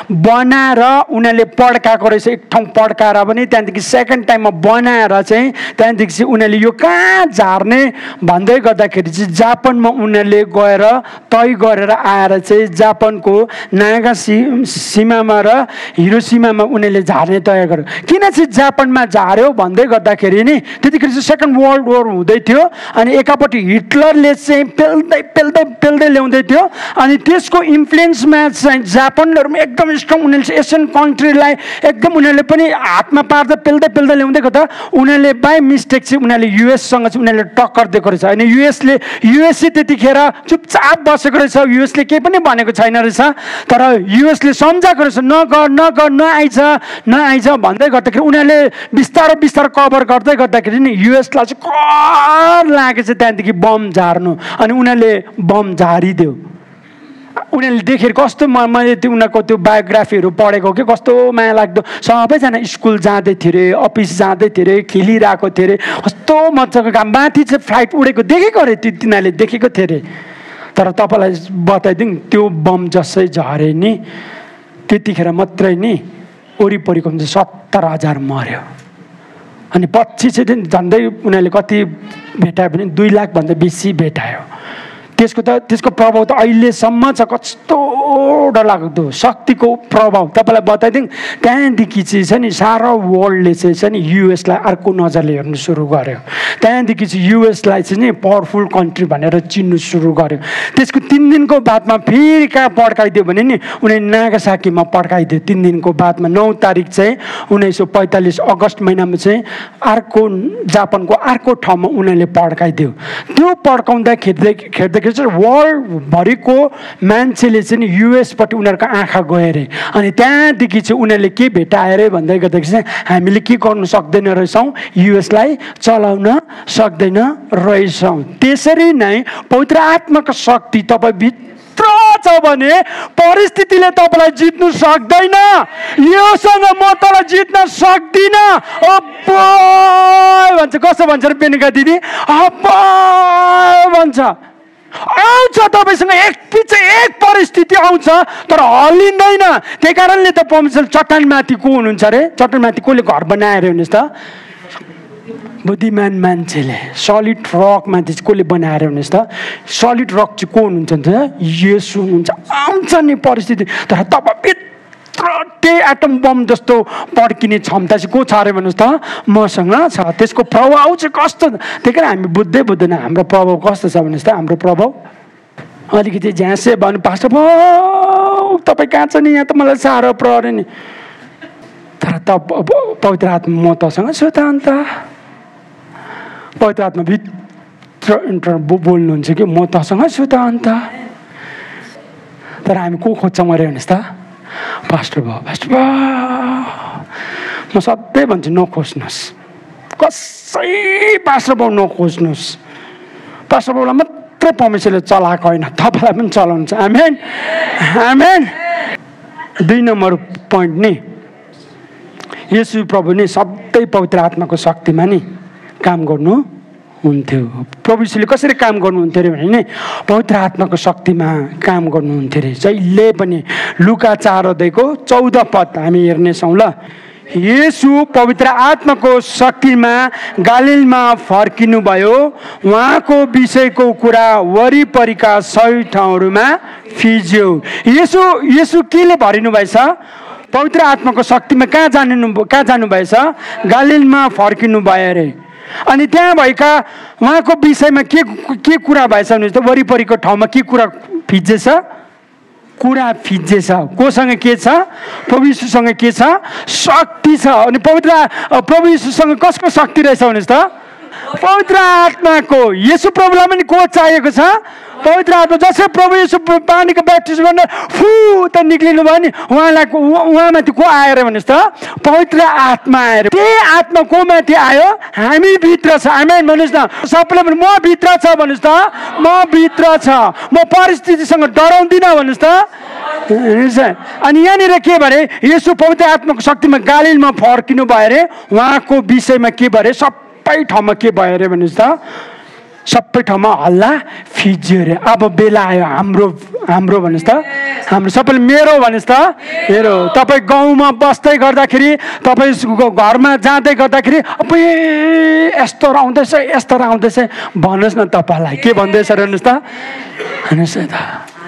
[SPEAKER 1] बनाएर उनीहरूले पड्काएको रहेछ, एक ठाउँ पड्काएर पनि त्यहाँदेखि सेकेन्ड टाइममा बनाएर चाहिँ त्यहाँदेखि चाहिँ उनीहरूले यो कहाँ झार्ने भन्दै गर्दाखेरि चाहिँ जापानमा उनीहरूले गएर तय गरेर आएर चाहिँ जापानको नागासाकीमा र हिरोसिमामा उनीहरूले झार्ने तय गर्यो। किन चाहिँ जापानमा झार्यो भन्दै गर्दाखेरि नि त्यतिखेर चाहिँ सेकेन्ड वर्ल्ड वोर हुँदै थियो, अनि एकापट्टि हिटलरले चाहिँ पेल्दै पेल्दै पेल्दै ल्याउँदै थियो, अनि त्यसको इन्फ्लुएन्समा चाहिँ जापानहरूमा एकदम स्ट्रङ, उनीहरूले चाहिँ एसियन कन्ट्रीलाई एकदम उनीहरूले पनि हातमा पार्दै पेल्दै पेल्दै ल्याउँदै गर्दा उनीहरूले बाई मिस्टेक चाहिँ उनीहरूले युएससँग चाहिँ उनीहरूले टक्कर दिएको रहेछ। अनि युएसले त्यतिखेर चुपचाप बसेको रहेछ, युएसले केही पनि भनेको छैन रहेछ, तर युएसले सम्झाएको रहेछ नगर नगर नआइज भन्दै गर्दाखेरि उनीहरूले बिस्तारो बिस्तारो कभर गर्दै गर्दाखेरि नि युएसलाई चाहिँ कर लागेछ त्यहाँदेखि बम झार्नु, अनि उनीहरूले बम झारिदियो। उनीहरूले देखेर कस्तो मैले त्यो उनीहरूको त्यो बायोग्राफीहरू पढेको कि कस्तो माया लाग्दो, सबैजना स्कुल जाँदै थियो अरे, अफिस जाँदै थियो अरे, खेलिरहेको थियो अरे, कस्तो मजाको काम। माथि चाहिँ फ्लाइट उडेको देखेको अरे, तिनीहरूले देखेको थियो अरे। तर तपाईँलाई बताइदिउँ, त्यो बम जसै झरे नि त्यतिखेर मात्रै नि वरिपरिको 70,000 मर्यो। अनि पछि चाहिँ झन्डै उनीहरूले कति भेटायो भने 2 लाखभन्दा बेसी भेटायो। त्यसको प्रभाव त अहिलेसम्म छ, कस्तो डरलाग्दो शक्तिको प्रभाव। तपाईँलाई बताइदिउँ, त्यहाँदेखि चाहिँ छ नि सारा वर्ल्डले चाहिँ छ नि युएसलाई अर्को नजरले हेर्नु सुरु गर्यो। त्यहाँदेखि चाहिँ युएसलाई चाहिँ नि पावरफुल कन्ट्री भनेर चिन्नु सुरु गर्यो। त्यसको 3 दिनको बादमा फेरि कहाँ पड्काइदियो भने नि उनीहरूले नागासाकीमा पड्काइदियो। 3 दिनको बादमा 9 तारिक चाहिँ 1945 अगस्त महिनामा चाहिँ अर्को जापानको अर्को ठाउँमा उनीहरूले पड्काइदियो। त्यो पड्काउँदा खेद्दै वर्ल्डभरिको मान्छेले चाहिँ युएसपट्टि उनीहरूको आँखा गयो अरे। अनि त्यहाँदेखि चाहिँ उनीहरूले के भेटायो अरे भन्दै गर्दाखेरि चाहिँ हामीले के गर्नु सक्दैन रहेछौँ, युएसलाई चलाउन सक्दैन रहेछौँ। त्यसरी नै पवित्र आत्माको शक्ति तपाईँ छ भने परिस्थितिले तपाईँलाई जित्नु सक्दैन। योसँग म तँलाई जित्न सक्दिनँ भन्छ। कसो भन्छ र बेनिका दिदी? भन्छ। आउँछ तपाईँसँग एक पछि एक परिस्थिति आउँछ तर हल्लिँदैन। त्यही कारणले त परमेश्वर चट्टानमाथि को हुनुहुन्छ अरे? चट्टानमाथि कसले घर बनाएर हुनुहोस् त? बुद्धिमान मान्छेले। सलिड रकमा चाहिँ कसले बनाएर हुनुहोस् त? सलिड रक चाहिँ को हुनुहुन्छ त? येशू हुनुहुन्छ। आउँछ नि परिस्थिति तर तपाईँभित्र त्यही एटम बम जस्तो पड्किने क्षमता चाहिँ को छ अरे भन्नुहोस् त? मसँग छ। त्यसको प्रभाव चाहिँ कस्तो? त्यही कारण हामी बुझ्दैन हाम्रो प्रभाव कस्तो छ भन्नुहोस् त? हाम्रो प्रभाव अलिकति झ्यासे भन्नु पास्टर भाउ तपाईँ कहाँ छ नि? यहाँ त मलाई साह्रो पऱ्यो नि। तर त पवित्र आत्मा म तसँग छु त। अन्त पवित्र आत्मा भित्र बोल्नुहुन्छ कि म तसँग छु त। अन्त तर हामी को खोज्छौँ अरे भन्नुहोस् त? पास्टर भाउ म सधैँ भन्छु नखोज्नुहोस्, कसै पास्टर भाउ नखोज्नुहोस्। पास्टर भाउलाई मात्रै परमेश्वरले चलाएको होइन, तपाईँलाई पनि चलाउनुहुन्छ। आमेन आमेन। 2 नम्बर पोइन्ट नि येशू प्रभु नै सधैँ पवित्र आत्माको शक्तिमा नि काम गर्नुहुन्थ्यो। प्रभु यीशुले कसरी काम गर्नुहुन्थ्यो अरे भने नि पवित्र आत्माको शक्तिमा काम गर्नुहुन्थ्यो अरे। जहिले पनि लुका 4:14 हामी हेर्नेछौँ ल। येशू पवित्र आत्माको शक्तिमा गालिलमा फर्किनु भयो। उहाँको विषयको कुरा वरिपरिका सबै ठाउँहरूमा फिज्यो। येशू केले भरिनु भएछ? पवित्र आत्माको शक्तिमा कहाँ जानुभएछ? गालिलमा फर्किनु भयो अरे। अनि त्यहाँ भएका उहाँको विषयमा के कुरा भएछ भने त वरिपरिको ठाउँमा के कुरा फिज्जेछ? कुरा फिज्जेछ। कोसँग के छ? प्रभु यीशुसँग के छ? शक्ति छ। अनि प्रभु यीशुसँग कसको शक्ति रहेछ भन्नुहोस् त? पवित्र आत्माको। येशू प्रभुलाई पनि को चाहिएको छ? पवित्र आत्मा। जसै प्रभु यीशु पानीको ब्याप्टिजम गर्न फु त निक्लिनु भयो नि उहाँमाथि को आएर भन्नुहोस् त? पवित्र आत्मा आएर। त्यही आत्मा को माथि आयो? हामी भित्र छ। आमेन भन्नुहोस् न। सबैले पनि म भित्र छ भन्नुहोस् त? म भित्र छ। म परिस्थितिसँग डराउँदिनँ भन्नुहोस् त? अनि यहाँनिर के भरे? येशू पवित्र आत्माको शक्तिमा गालिलमा फर्किनु भयो अरे। उहाँको विषयमा के भरे? सबै ठाउँमा के भयो अरे भन्नुहोस् त? सबै ठाउँमा हल्ला फिज्यो अरे। अब बेला आयो हाम्रो भन्नुहोस् त? हाम्रो सबैले मेरो भन्नुहोस् त? मेरो। तपाईँ गाउँमा बस्दै गर्दाखेरि, तपाईँको घरमा जाँदै गर्दाखेरि अब यस्तो आउँदैछ भन्नुहोस् न। तपाईँलाई के भन्दैछ भन्नुहोस् त? भन्नुहोस् न त?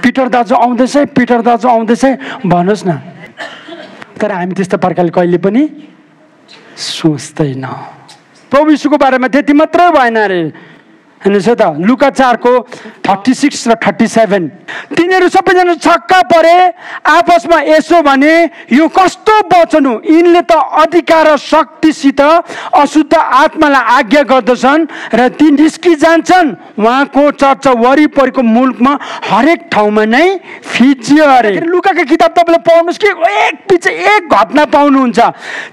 [SPEAKER 1] पिटर दाजु आउँदैछ भन्नुहोस् न। तर हामी त्यस्तो प्रकारले कहिले पनि सोच्दैनौँ। प्रभु यीशुको बारेमा त्यति मात्रै भएन अरे। हेर्नुहोस् त लुका 4:36 र 37 तिनीहरू सबैजना छक्का परे। आपसमा यसो भने यो कस्तो वचन हो? यिनले त अधिकार र शक्तिसित अशुद्ध आत्मालाई आज्ञा गर्दछन् र ती निस्कि जान्छन्। उहाँको चर्चा वरिपरिको मुलुकमा हरेक ठाउँमा नै फिज्यो अरे। लुकाको किताब तपाईँले पढ्नुहोस् कि एक पछि एक घटना पाउनुहुन्छ।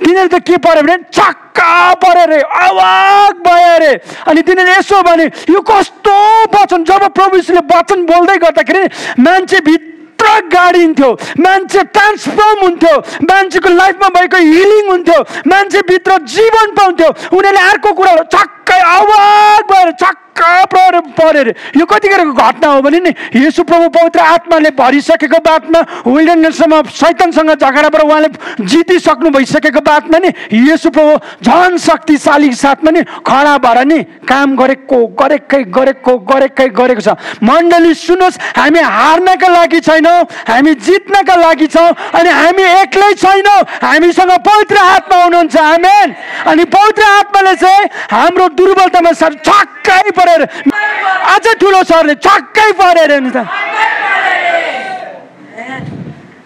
[SPEAKER 1] तिनीहरू त के पर्यो भने छक्का परे अरे, अवाक भयो अरे। अनि तिनीहरूले यसो भने यो कस्तो वचन? जब प्रभु यीशुले वचन बोल्दै गर्दाखेरि मान्छे भित्र गाडिन्थ्यो, मान्छे ट्रान्सफर्म हुन्थ्यो, मान्छेको लाइफमा भएको हिलिङ हुन्थ्यो, मान्छे भित्र जीवन पाउँथ्यो। उनीहरूले अर्को कुरा छक्कै अवाक भएर परे अरे। यो कतिखेरको घटना हो भने नि येशू प्रभु पवित्र आत्माले भरिसकेको बादमा विल्डरनेसमा शैतानसँग झगडाबाट उहाँले जितिसक्नु भइसकेको बादमा नि येशू प्रभु झन् शक्तिशाली साथमा नि खडा भएर नि काम गरेको छ। मण्डली सुन्नुहोस्, हामी हार्नका लागि छैनौँ, हामी जित्नका लागि छौँ। अनि हामी एक्लै छैनौँ, हामीसँग पवित्र आत्मा हुनुहुन्छ। आमेन। अनि पवित्र आत्माले चाहिँ हाम्रो दुर्बलतामा छक्कै परेर, अझ ठुलो सरले छक्कै परेर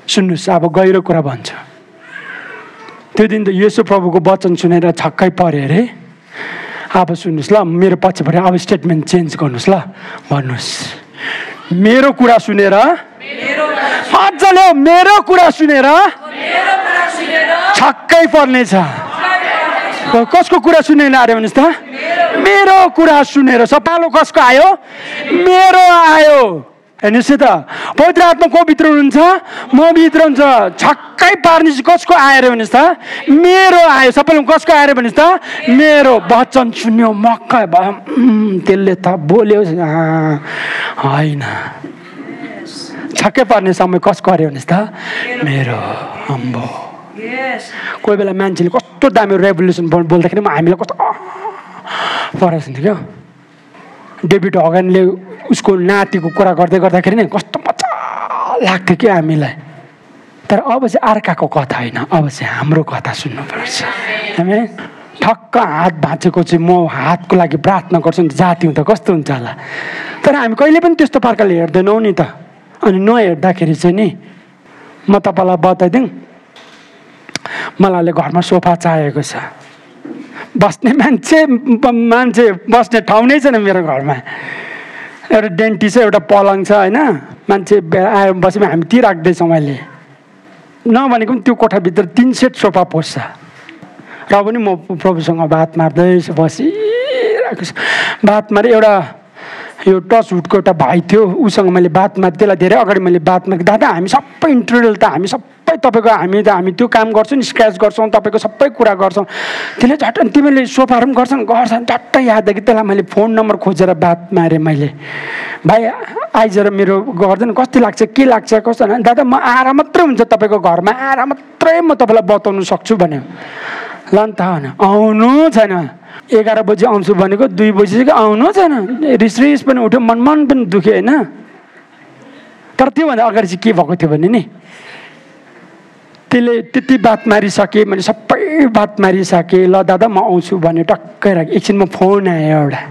[SPEAKER 1] सुन्नुहोस्। अब गहिरो कुरा भन्छ। त्यो दिन त येशू प्रभुको वचन सुनेर छक्कै परे अरे। अब सुन्नुहोस् ल, मेरो पछिपट्टि अब स्टेटमेन्ट चेन्ज गर्नुहोस् ल। भन्नुहोस्, मेरो कुरा सुनेर अझ मजाले मेरो कुरा सुनेर छक्कै पर्नेछ। कसको कुरा सुनेर आयो भन्नुहोस् त? मेरो कुरा सुनेर। सपालो कसको आयो? मेरो आयो। हेर्नुहोस् त, पवित्र आत्मा को भित्र हुनुहुन्छ? म भित्र हुन्छ। छक्कै पार्ने चाहिँ कसको आएर भन्नुहोस् त? मेरो आयो। सबैले कसको आएर भन्नुहोस् त? मेरो। वचन सुन्यो, मक्कै भयो, त्यसले त बोल्यो होइन। छक्कै पर्ने समय कसको अरे भन्नुहोस् त? मेरो। अम्बो, कोही बेला मान्छेले कस्तो दामी रेभोल्युसन बोल्दाखेरि हामीलाई कस्तो परेको थियो क्या। डेभिड हगनले उसको नातिको कुरा गर्दै गर्दाखेरि नि कस्तो मजा लाग्थ्यो कि हामीलाई। तर अब चाहिँ अर्काको कथा होइन, अब चाहिँ हाम्रो कथा सुन्नुपर्छ। हामी ठक्क हात भाँचेको चाहिँ म हातको लागि प्रार्थना गर्छु नि, जाति हुँदा कस्तो हुन्छ होला। तर हामी कहिले पनि त्यस्तो प्रकारले हेर्दैनौँ नि त। अनि नहेर्दाखेरि चाहिँ नि म तपाईँलाई बताइदिउँ, मलाई घरमा सोफा चाहिएको छ। बस्ने मान्छे बस्ने ठाउँ नै छैन मेरो घरमा। एउटा डेन्टी छ, एउटा पलङ छ होइन। मान्छे आएर बसेमा हामी ती राख्दैछौँ अहिले। नभनेको पनि त्यो कोठाभित्र 3 सेट सोफा पस्छ। र पनि म प्रभुसँग बात मार्दैछु, बसिरहेको छु। बात मारे एउटा यो टच वुडको एउटा भाइ थियो, उसँग मैले बात मारेँ। त्यसलाई धेरै अगाडि मैले बात मारेँ, दादा हामी सबै इन्टरनल त हामी सबै तपाईँको हामी त्यो काम गर्छौँ नि, स्क्रच गर्छौँ, तपाईँको सबै कुरा गर्छौँ। त्यसले झट्ट तिमीले सोफाहरू पनि गर्छन् झट्टै याद कि त्यसलाई मैले फोन नम्बर खोजेर बात मारेँ मैले। भाइ आइज मेरो गर्दैन, कस्तो लाग्छ, के लाग्छ, कस्तो होइन। दादा म आएर मात्रै हुन्छ तपाईँको घरमा, आएर मात्रै म तपाईँलाई बताउनु सक्छु भन्यो। ल नि त होइन, आउनु छैन। 11 बजी आउँछु भनेको 2 बजीदेखि आउनु छैन। रिस पनि उठ्यो, मन पनि दुख्यो होइन। तर त्योभन्दा अगाडि चाहिँ के भएको थियो भने नि, त्यसले त्यति बात मारिसकेँ, मैले सबै बात मारिसकेँ। ल दादा म आउँछु भन्यो, टक्कै राखेँ। एकछिनमा फोन आयो एउटा,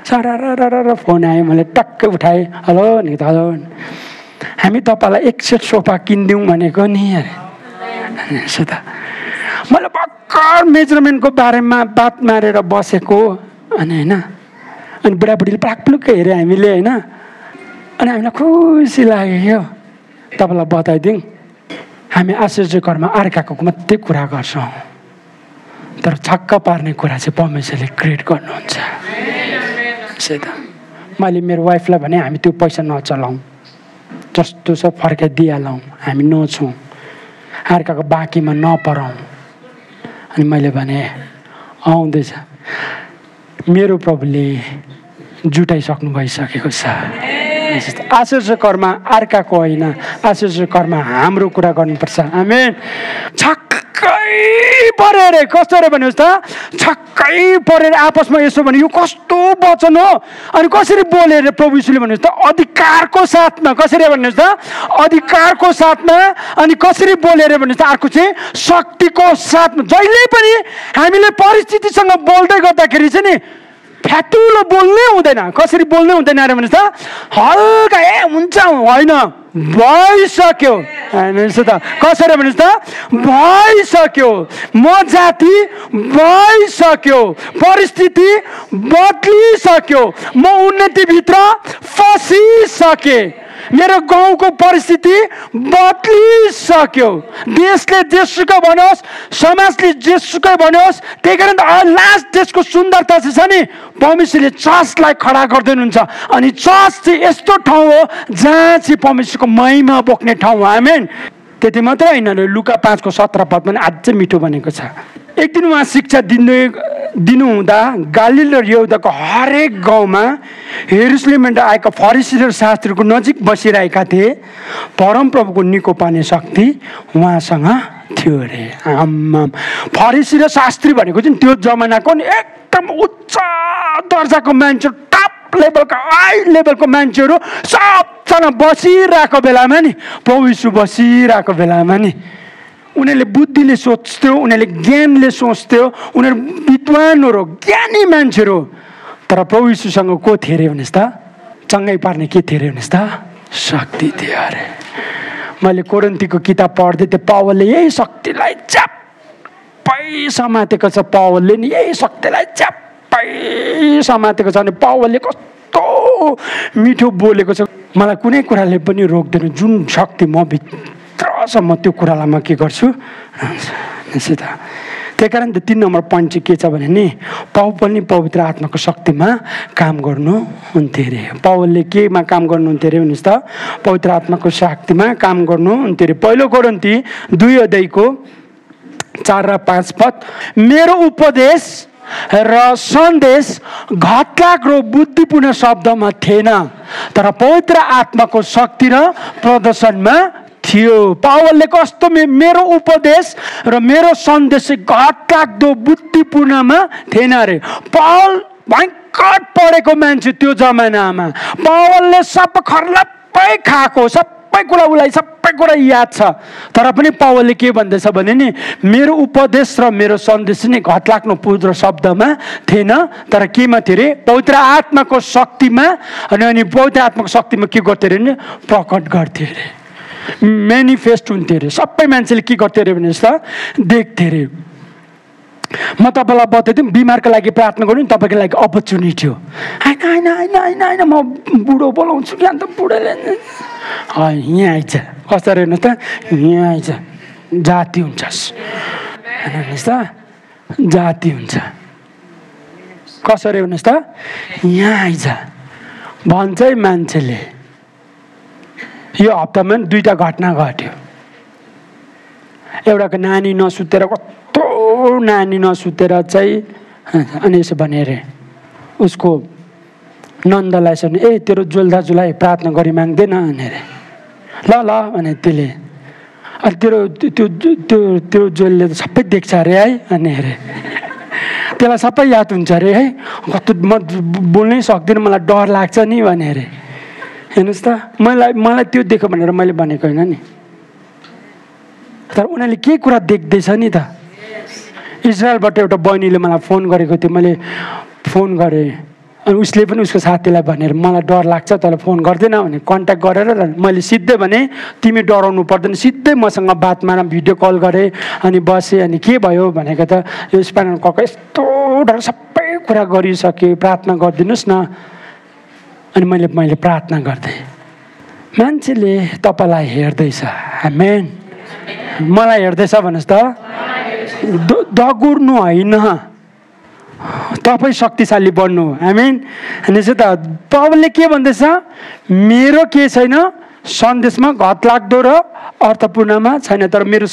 [SPEAKER 1] सर फोन आयो। मैले टक्कै उठाएँ, हेलो नि त, हेलो, हामी तपाईँलाई 1 सेट सोफा किनिदिउँ भनेको नि अरे। त मैले भर्खर मेजरमेन्टको बारेमा बात मारेर बसेको अनि होइन। अनि बुढाबुढीले प्लाकप्लुक्कै हेऱ्यो हामीले होइन। अनि हामीलाई खुसी लाग्यो क्या। तपाईँलाई बताइदिउँ, हामी आश्चर्यकरमा अर्काको मात्रै कुरा गर्छौँ, तर छक्क पार्ने कुरा चाहिँ परमेश्वरले क्रिएट गर्नुहुन्छ। मैले मेरो वाइफलाई भने हामी त्यो पैसा नचलाउँ, जस्तो छ फर्काइदिइहालौँ, हामी नछौँ, अर्काको बाँकीमा नपराउँ। अनि मैले भने आउँदैछ, मेरो प्रभुले जुटाइसक्नु भइसकेको छ। आश्चर्यकरमा अर्काको होइन, आश्चर्यकरमा हाम्रो कुरा गर्नुपर्छ। आमेन। छक्कै पऱ्यो अरे, कस्तो अरे भन्नुहोस् त? छक्कै परेर आपसमा यसो भने यो कस्तो वचन हो। अनि कसरी बोले अरे प्रभु यीशुले भन्नुहोस् त? अधिकारको साथमा। कसरी भन्नुहोस् त? अधिकारको साथमा। अनि कसरी बोले अरे भन्नुहोस् त? अर्को चाहिँ शक्तिको साथमा। जहिले पनि हामीले परिस्थितिसँग बोल्दै गर्दाखेरि चाहिँ नि फ्यातुलो बोल्नै हुँदैन। कसरी बोल्नै हुँदैन अरे भन्नुहोस् त? हल्का हुन्छ होइन, भइसक्यो। हेर्नुहोस् त, कसरी भन्नुहोस् त? भइसक्यो। म जाति भइसक्यो, परिस्थिति बदलिसक्यो, म उन्नतिभित्र फसिसकेँ, मेरो गाउँको परिस्थिति बदलिसक्यो। देशले जेसुकै भनोस्, समाजले जेसुकै भनोस्, त्यही कारण लास्ट देशको सुन्दरता चाहिँ छ नि, परमेश्वरले चर्चलाई खडा गरिदिनुहुन्छ। अनि चर्च चाहिँ यस्तो ठाउँ हो जहाँ चाहिँ परमेश्वरको महिमा बोक्ने ठाउँ हो। आमेन। त्यति मात्रै होइन, लुका 5:17 पनि अझै मिठो बनेको छ। एक दिन उहाँ शिक्षा दिनुहुँदा गालिल र यहुदाको हरेक गाउँमा यरुशलेमबाट आएका फरिसी र शास्त्रीको नजिक बसिरहेका थिए। परमप्रभुको निको पार्ने शक्ति उहाँसँग थियो अरे। आम्माम, फरिसी र शास्त्री भनेको चाहिँ त्यो जमानाको नि एकदम उच्च दर्जाको मान्छे, टप लेभलको, हाई लेभलको मान्छेहरू सबजना बसिरहेको बेलामा नि, प्रभु यीशु बसिरहेको बेलामा नि उनीहरूले बुद्धिले सोच्थ्यो, उनीहरूले ज्ञानले सोच्थ्यो, उनीहरू विद्वानहरू ज्ञानी मान्छेहरू। तर प्रभु यीशुसँग को थियो अरे भन्नुहोस् त? चङ्गाइ पार्ने के थियो अरे भन्नुहोस् त? शक्ति थियो अरे। मैले कोरिन्थीको किताब पढ्दै थिएँ, पावलले यही शक्तिलाई च्याप्पै समातेको छ। पावलले नि यही शक्तिलाई च्याप्पै समातेको छ। अनि पावलले कस्तो कस्तो मिठो बोलेको छ, मलाई कुनै कुराले पनि रोक्दैन। जुन शक्ति म भित्रसम्म त्यो कुरालाई म के गर्छु निश्चित। त्यही कारण त 3 नम्बर पोइन्ट चाहिँ के छ भने नि, पावल पनि पवित्र आत्माको शक्तिमा काम गर्नुहुन्थ्यो अरे। पावलले केमा काम गर्नुहुन्थ्यो अरे भन्नुहोस् त? पवित्र आत्माको शक्तिमा काम गर्नुहुन्थ्यो अरे। पहिलो कोरिन्थी 2 अध्यायको 4 र 5 पद, मेरो उपदेश र सन्देश घटलाग्दो र बुद्धिपूर्ण शब्दमा थिएन, तर पवित्र आत्माको शक्ति र प्रदर्शनमा थियो। पावलले कस्तो मेरो उपदेश र मेरो सन्देश चाहिँ घटलाग्दो बुद्धिपूर्णमा थिएन अरे। पावल भयङ्कर पढेको मान्छे त्यो जमानामा। पावलले सब खर्लप्पै खाएको, सबै कुरा उसलाई सबै कुरा याद छ। तर पनि पावलले के भन्दैछ भने नि, मेरो उपदेश र मेरो सन्देश नै घटलाग्दो पुत्र शब्दमा थिएन, तर केमा थियो अरे? पवित्र आत्माको शक्तिमा। अनि पवित्र आत्माको शक्तिमा के गर्थ्यो अरे नि? प्रकट गर्थ्यो अरे, मेनिफेस्ट हुन्थ्यो अरे। सबै मान्छेले के गर्थ्यो अरे भन्नुहोस् त? देख्थ्यो अरे। म तपाईँलाई बताइदिउँ, बिमारको लागि प्रार्थना गर्नु नि तपाईँको लागि अपर्च्युनिटी हो। होइन होइन होइन होइन होइन म बुढो बोलाउँछु कि अन्त बुढोले यहाँ आइज, कसरी हेर्नुहोस् त, यहाँ आइज, जाति हुन्छस् हेर्नुहोस् त, जाति हुन्छ। कसरी हेर्नुहोस् त, यहाँ आइज भन्छ है मान्छेले। यो हप्तामा 2टा घटना घट्यो। एउटाको नानी नसुतेर, कस्तो नानी नसुतेर चाहिँ, अनि यसो भने अरे उसको नन्दलाई छ भने, ए तेरो जोल दाजुलाई प्रार्थना गरी माग्दैन भने अरे। ल ल भने त्यसले, अनि तेरो त्यो त्यो त्यो जोलले त सबै देख्छ अरे है अनि अरे। त्यसलाई सबै याद हुन्छ अरे है। कस्तो म बोल्नै सक्दिनँ, मलाई डर लाग्छ नि भने अरे। हेर्नुहोस् त, मलाई त्यो देख्यो भनेर मैले भनेको होइन नि, तर उनीहरूले के कुरा देख्दैछ नि त। इजरायलबाट एउटा बहिनीले मलाई फोन गरेको थियो, मैले फोन गरेँ, अनि उसले पनि उसको साथीलाई भनेर मलाई डर लाग्छ तँलाई फोन गर्दैन भने कन्ट्याक्ट गरेर मैले सिधै भने तिमी डराउनु पर्दैन, सिधै मसँग बात मार, भिडियो कल गरेँ अनि बसेँ। अनि के भयो भनेको त, यो स्पाइनल कर्ड यस्तो डर, सबै कुरा गरिसकेँ, प्रार्थना गरिदिनुहोस् न। अनि मैले प्रार्थना गर्दै, मान्छेले तपाईँलाई हेर्दैछ, आमेन, मलाई हेर्दैछ भन्नुहोस् त। दगुर्नु होइन, तपाईँ शक्तिशाली बन्नु, आमेन। भनेपछि त पावलले के भन्दैछ, मेरो के छैन सन्देशमा घटलाग्दो र अर्थपूर्णमा छैन, तर मेरो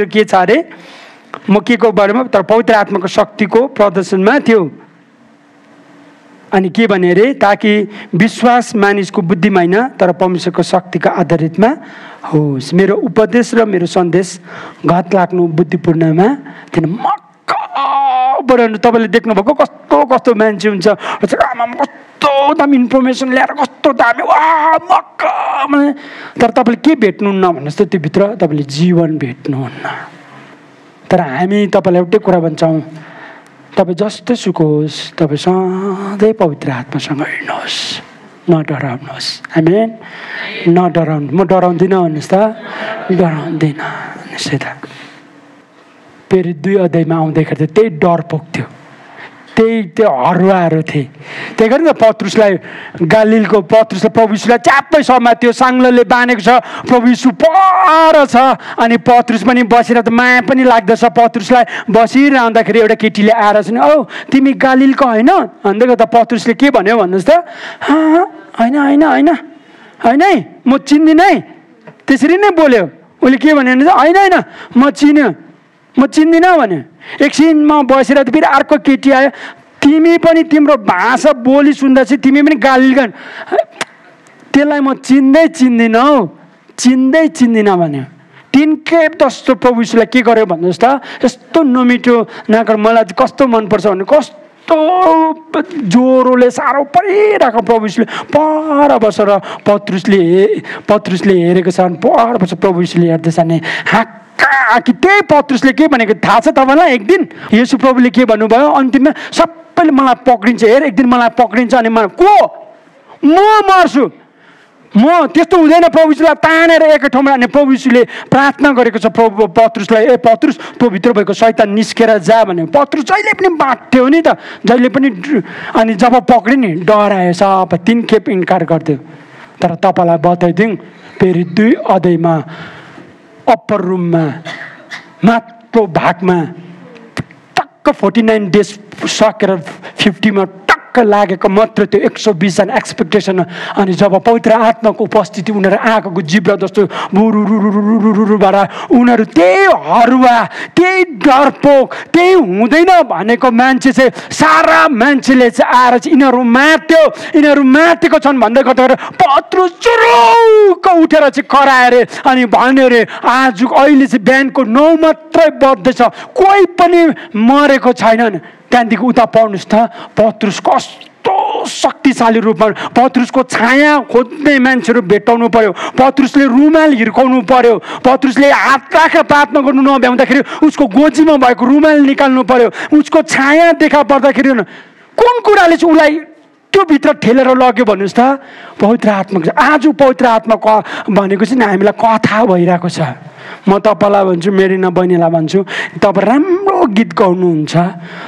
[SPEAKER 1] के छ अरे, म के को बारेमा, तर पवित्र आत्माको शक्तिको प्रदर्शनमा थियो। अनि के भने अरे, ताकि विश्वास मानिसको बुद्धिमा होइन तर परमेश्वरको शक्तिको आधारितमा होस्। मेरो उपदेश र मेरो सन्देश घटलाग्दो बुद्धिपूर्णमा थिएन। तपाईँले देख्नुभएको कस्तो कस्तो मान्छे हुन्छ, आमा कस्तो दामी इन्फर्मेसन ल्याएर कस्तो दामी वा मक्का, तर तपाईँले के भेट्नुहुन्न भन्नुहोस् त, त्योभित्र तपाईँले जीवन भेट्नुहुन्न। तर हामी तपाईँलाई एउटै कुरा भन्छौँ, तपाईँ जस्तै सुख होस्, तपाईँ सधैँ पवित्र आत्मासँग हिँड्नुहोस्, नडराउनुहोस्, आमेन, नडराउनु। म डराउँदिनँ भन्नुहोस् त, डराउँदिनँ भन्नुहोस् त। फेरि 2 अध्यायमा आउँदाखेरि त त्यही डर पोख्थ्यो, त्यो हरुवाहरू थिए। त्यही कारण त पत्रुसलाई प्रभु यीशुलाई च्याप्पै समात्यो, साङ्लोले बाँधेको छ, प्रभु यीशु पर छ। अनि पत्रुस पनि बसेर त माया पनि लाग्दछ पत्रुसलाई। बसिरहँदाखेरि एउटा केटीले आएर चाहिँ, औ तिमी गालिलको होइन भन्दैको त पत्रुसले के भन्यो भन्नुहोस् त, होइन होइन होइन होइन है म चिन्दिनँ है, त्यसरी नै बोल्यो। उसले के भन्यो भने होइन होइन म चिन्दिनँ भन्यो। एकछिनमा बसेर त फेरि अर्को केटी आयो, तिमी पनि तिम्रो भाषा बोली सुन्दा चाहिँ तिमी पनि गालिल, त्यसलाई म चिन्दिनँ हौ, चिन्दिनँ भन्यो। 3 खेप जस्तो प्रभु यीशुलाई के गर्यो भन्नुहोस् त, यस्तो नमिठो नगर, मलाई कस्तो मनपर्छ भने कस्तो ज्वरोले साह्रो परिरहेको प्रभु यीशुले पर बसेर पत्रुसले हेरेको छ, पर बसेर प्रभु यीशुले हेर्दैछ नि कि त्यही पत्रुसले के भनेको थाहा छ तपाईँलाई? एक दिन येशू प्रभुले के भन्नुभयो अन्तिममा, सबैले मलाई पक्रिन्छ, हेर एक दिन मलाई पक्रिन्छ अनि म मर्छु, म त्यस्तो हुँदैन प्रभु यीशुलाई तानेर एकै ठाउँमा हाने। प्रभु यीशुले प्रार्थना गरेको छ प्रभु पत्रुसलाई, पत्रुस तँ भित्र भएको शैतान निस्केर जा भने। पत्रुस जहिले पनि बाँट्थ्यो नि त, जहिले पनि। अनि जब पक्रियो नि डरायो, सब 3 खेप इन्कार गर्थ्यो। तर तपाईँलाई बताइदिउँ, फेरि 2 अध्यायमा अप्पर रुममा माथिल्लो भागमा टक्क 49 डेज सकेर 50मा लागेको मात्र त्यो 120 जना एक्सपेक्टेसन। अनि जब पवित्र आत्माको उपस्थिति उनीहरू आँखाको जिब्रा जस्तो बुरुरुरुरुरुरुबाट उनीहरू त्यही हरुवा, त्यही डरपोक, त्यही हुँदैन भनेको मान्छे चाहिँ सारा मान्छेले चाहिँ आएर चाहिँ यिनीहरू माथ्यो, यिनीहरू माथेको छन् भन्दै गर्दा पत्रुस चुरुक्क उठेर चाहिँ कराएर अनि भन्यो अरे आज अहिले चाहिँ बिहानको 9 मात्रै बज्दैछ, कोही पनि मरेको छैनन्। त्यहाँदेखि उता पढ्नुहोस् त, पत्रुस कस्तो शक्तिशाली रूपमा पत्रुसको छाया खोज्ने मान्छेहरू भेटाउनु पर्यो, पत्रुसले रुमाल हिर्काउनु पर्यो, पत्रुसले हात राखेर प्रार्थना गर्नु नभ्याउँदाखेरि उसको गोजीमा भएको रुमाल निकाल्नु पर्यो, उसको छाया देखा पर्दाखेरि कुन कुराले चाहिँ उसलाई त्यो भित्र ठेलेर लग्यो भन्नुहोस् त? पवित्र आत्माको। आज पवित्र आत्मा भनेको चाहिँ हामीलाई कथा भइरहेको छ। म तपाईँलाई भन्छु, मेरिना बहिनीलाई भन्छु, तपाईँ राम्रो गीत गाउनुहुन्छ,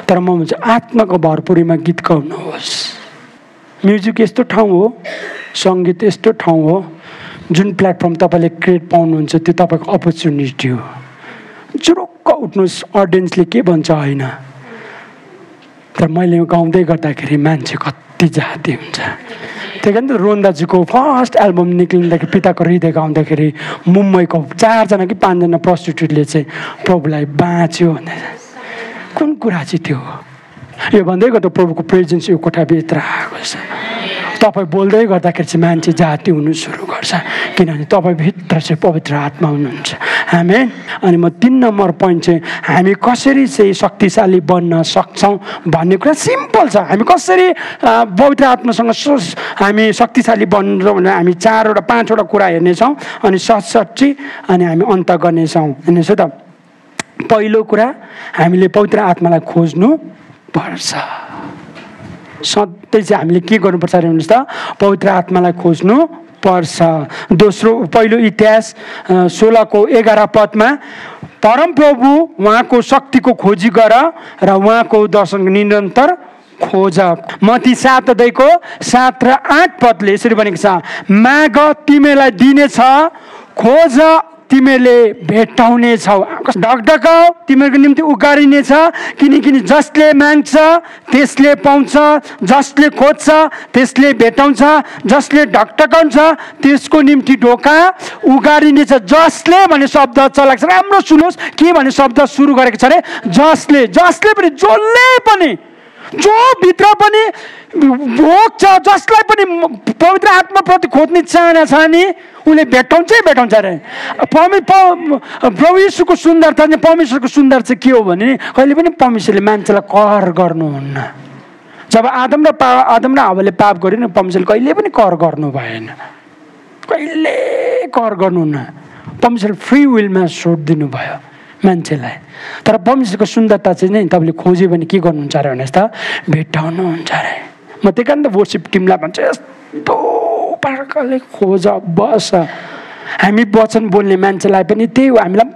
[SPEAKER 1] तर म भन्छु आत्माको भरपुरीमा गीत गाउनुहोस्। म्युजिक यस्तो ठाउँ हो, सङ्गीत यस्तो ठाउँ हो, जुन प्लेटफर्म तपाईँले क्रिएट पाउनुहुन्छ त्यो तपाईँको अपर्च्युनिटी हो। जुरुक्क उठ्नुहोस्, अडियन्सले के भन्छ होइन। तर मैले गाउँदै गर्दाखेरि मान्छे कति जाति हुन्छ। त्यही कारण त रोहन दाजुको फर्स्ट एल्बम निक्लिँदाखेरि पिताको हृदय गाउँदाखेरि मुम्बईको 4 जना कि 5 जना प्रस्टिट्युटले चाहिँ प्रभुलाई बाँच्यो भन्दै। कुन कुरा चाहिँ त्यो हो? यो भन्दै गर्दा प्रभुको प्रेजेन्स यो कोठाभित्र आएको छ। तपाईँ बोल्दै गर्दाखेरि चाहिँ मान्छे जाति हुनु सुरु गर्छ, किनभने तपाईँभित्र चाहिँ पवित्र आत्मा हुनुहुन्छ। आमेन। अनि म 3 नम्बर पोइन्ट चाहिँ हामी कसरी चाहिँ शक्तिशाली बन्न सक्छौँ भन्ने कुरा सिम्पल छ। हामी कसरी पवित्र आत्मासँग हामी शक्तिशाली बन्छौँ भने हामी 4वटा 5वटा कुरा हेर्नेछौँ अनि सट्टी अनि हामी अन्त गर्नेछौँ। हेर्नुहोस् त, पहिलो कुरा हामीले पवित्र आत्मालाई खोज्नु पर्छ। सधैँ चाहिँ हामीले के गर्नुपर्छ अरे भन्नुहोस् त? पवित्र आत्मालाई खोज्नु पर्छ। दोस्रो, पहिलो इतिहास 16:11 परमप्रभु उहाँको शक्तिको खोजी गर र उहाँको दर्शन निरन्तर खोज। मत्ती 7:7 र 8 यसरी भनेको छ, माग तिमीलाई दिनेछ, खोज तिमीले भेटाउने छौ, ढकढकाऊ तिमीहरूको निम्ति उगारिनेछ। किनकि जसले माग्छ त्यसले पाउँछ, जसले खोज्छ त्यसले भेटाउँछ, जसले ढकढकाउँछ त्यसको निम्ति ढोका उगारिनेछ। जसले भन्ने शब्द चलाएको छ, राम्रो सुन्नुहोस् के भन्ने शब्द सुरु गरेको छ अरे? जसले, जसले पनि, जसले पनि, जो भित्र पनि भोक छ, जसलाई पनि पवित्र आत्माप्रति खोज्ने चाहना छ नि उसले भेटाउँछै भेटाउँछ अरे। प्रभु यीशुको सुन्दरता चाहिँ, परमेश्वरको सुन्दर चाहिँ के हो भने कहिले पनि परमेश्वरले मान्छेलाई कर गर्नुहुन्न। जब आदम र हावाले पाप गर्यो नि, परमेश्वरले कहिले पनि कर गर्नु भएन, कहिले कर गर्नुहुन्न। परमेश्वरले फ्री विलमा छोड दिनुभयो मान्छेलाई। तर परमेश्वरको सुन्दरता चाहिँ नै तपाईँले खोज्यो भने के गर्नुहुन्छ अरे भन्नुहोस् त? भेटाउनुहुन्छ अरे। म त्यही कारण त वर्सिप टिमलाई भन्छु यस्तो प्रकारले खोज, बस। हामी वचन बोल्ने मान्छेलाई पनि त्यही हो। हामीलाई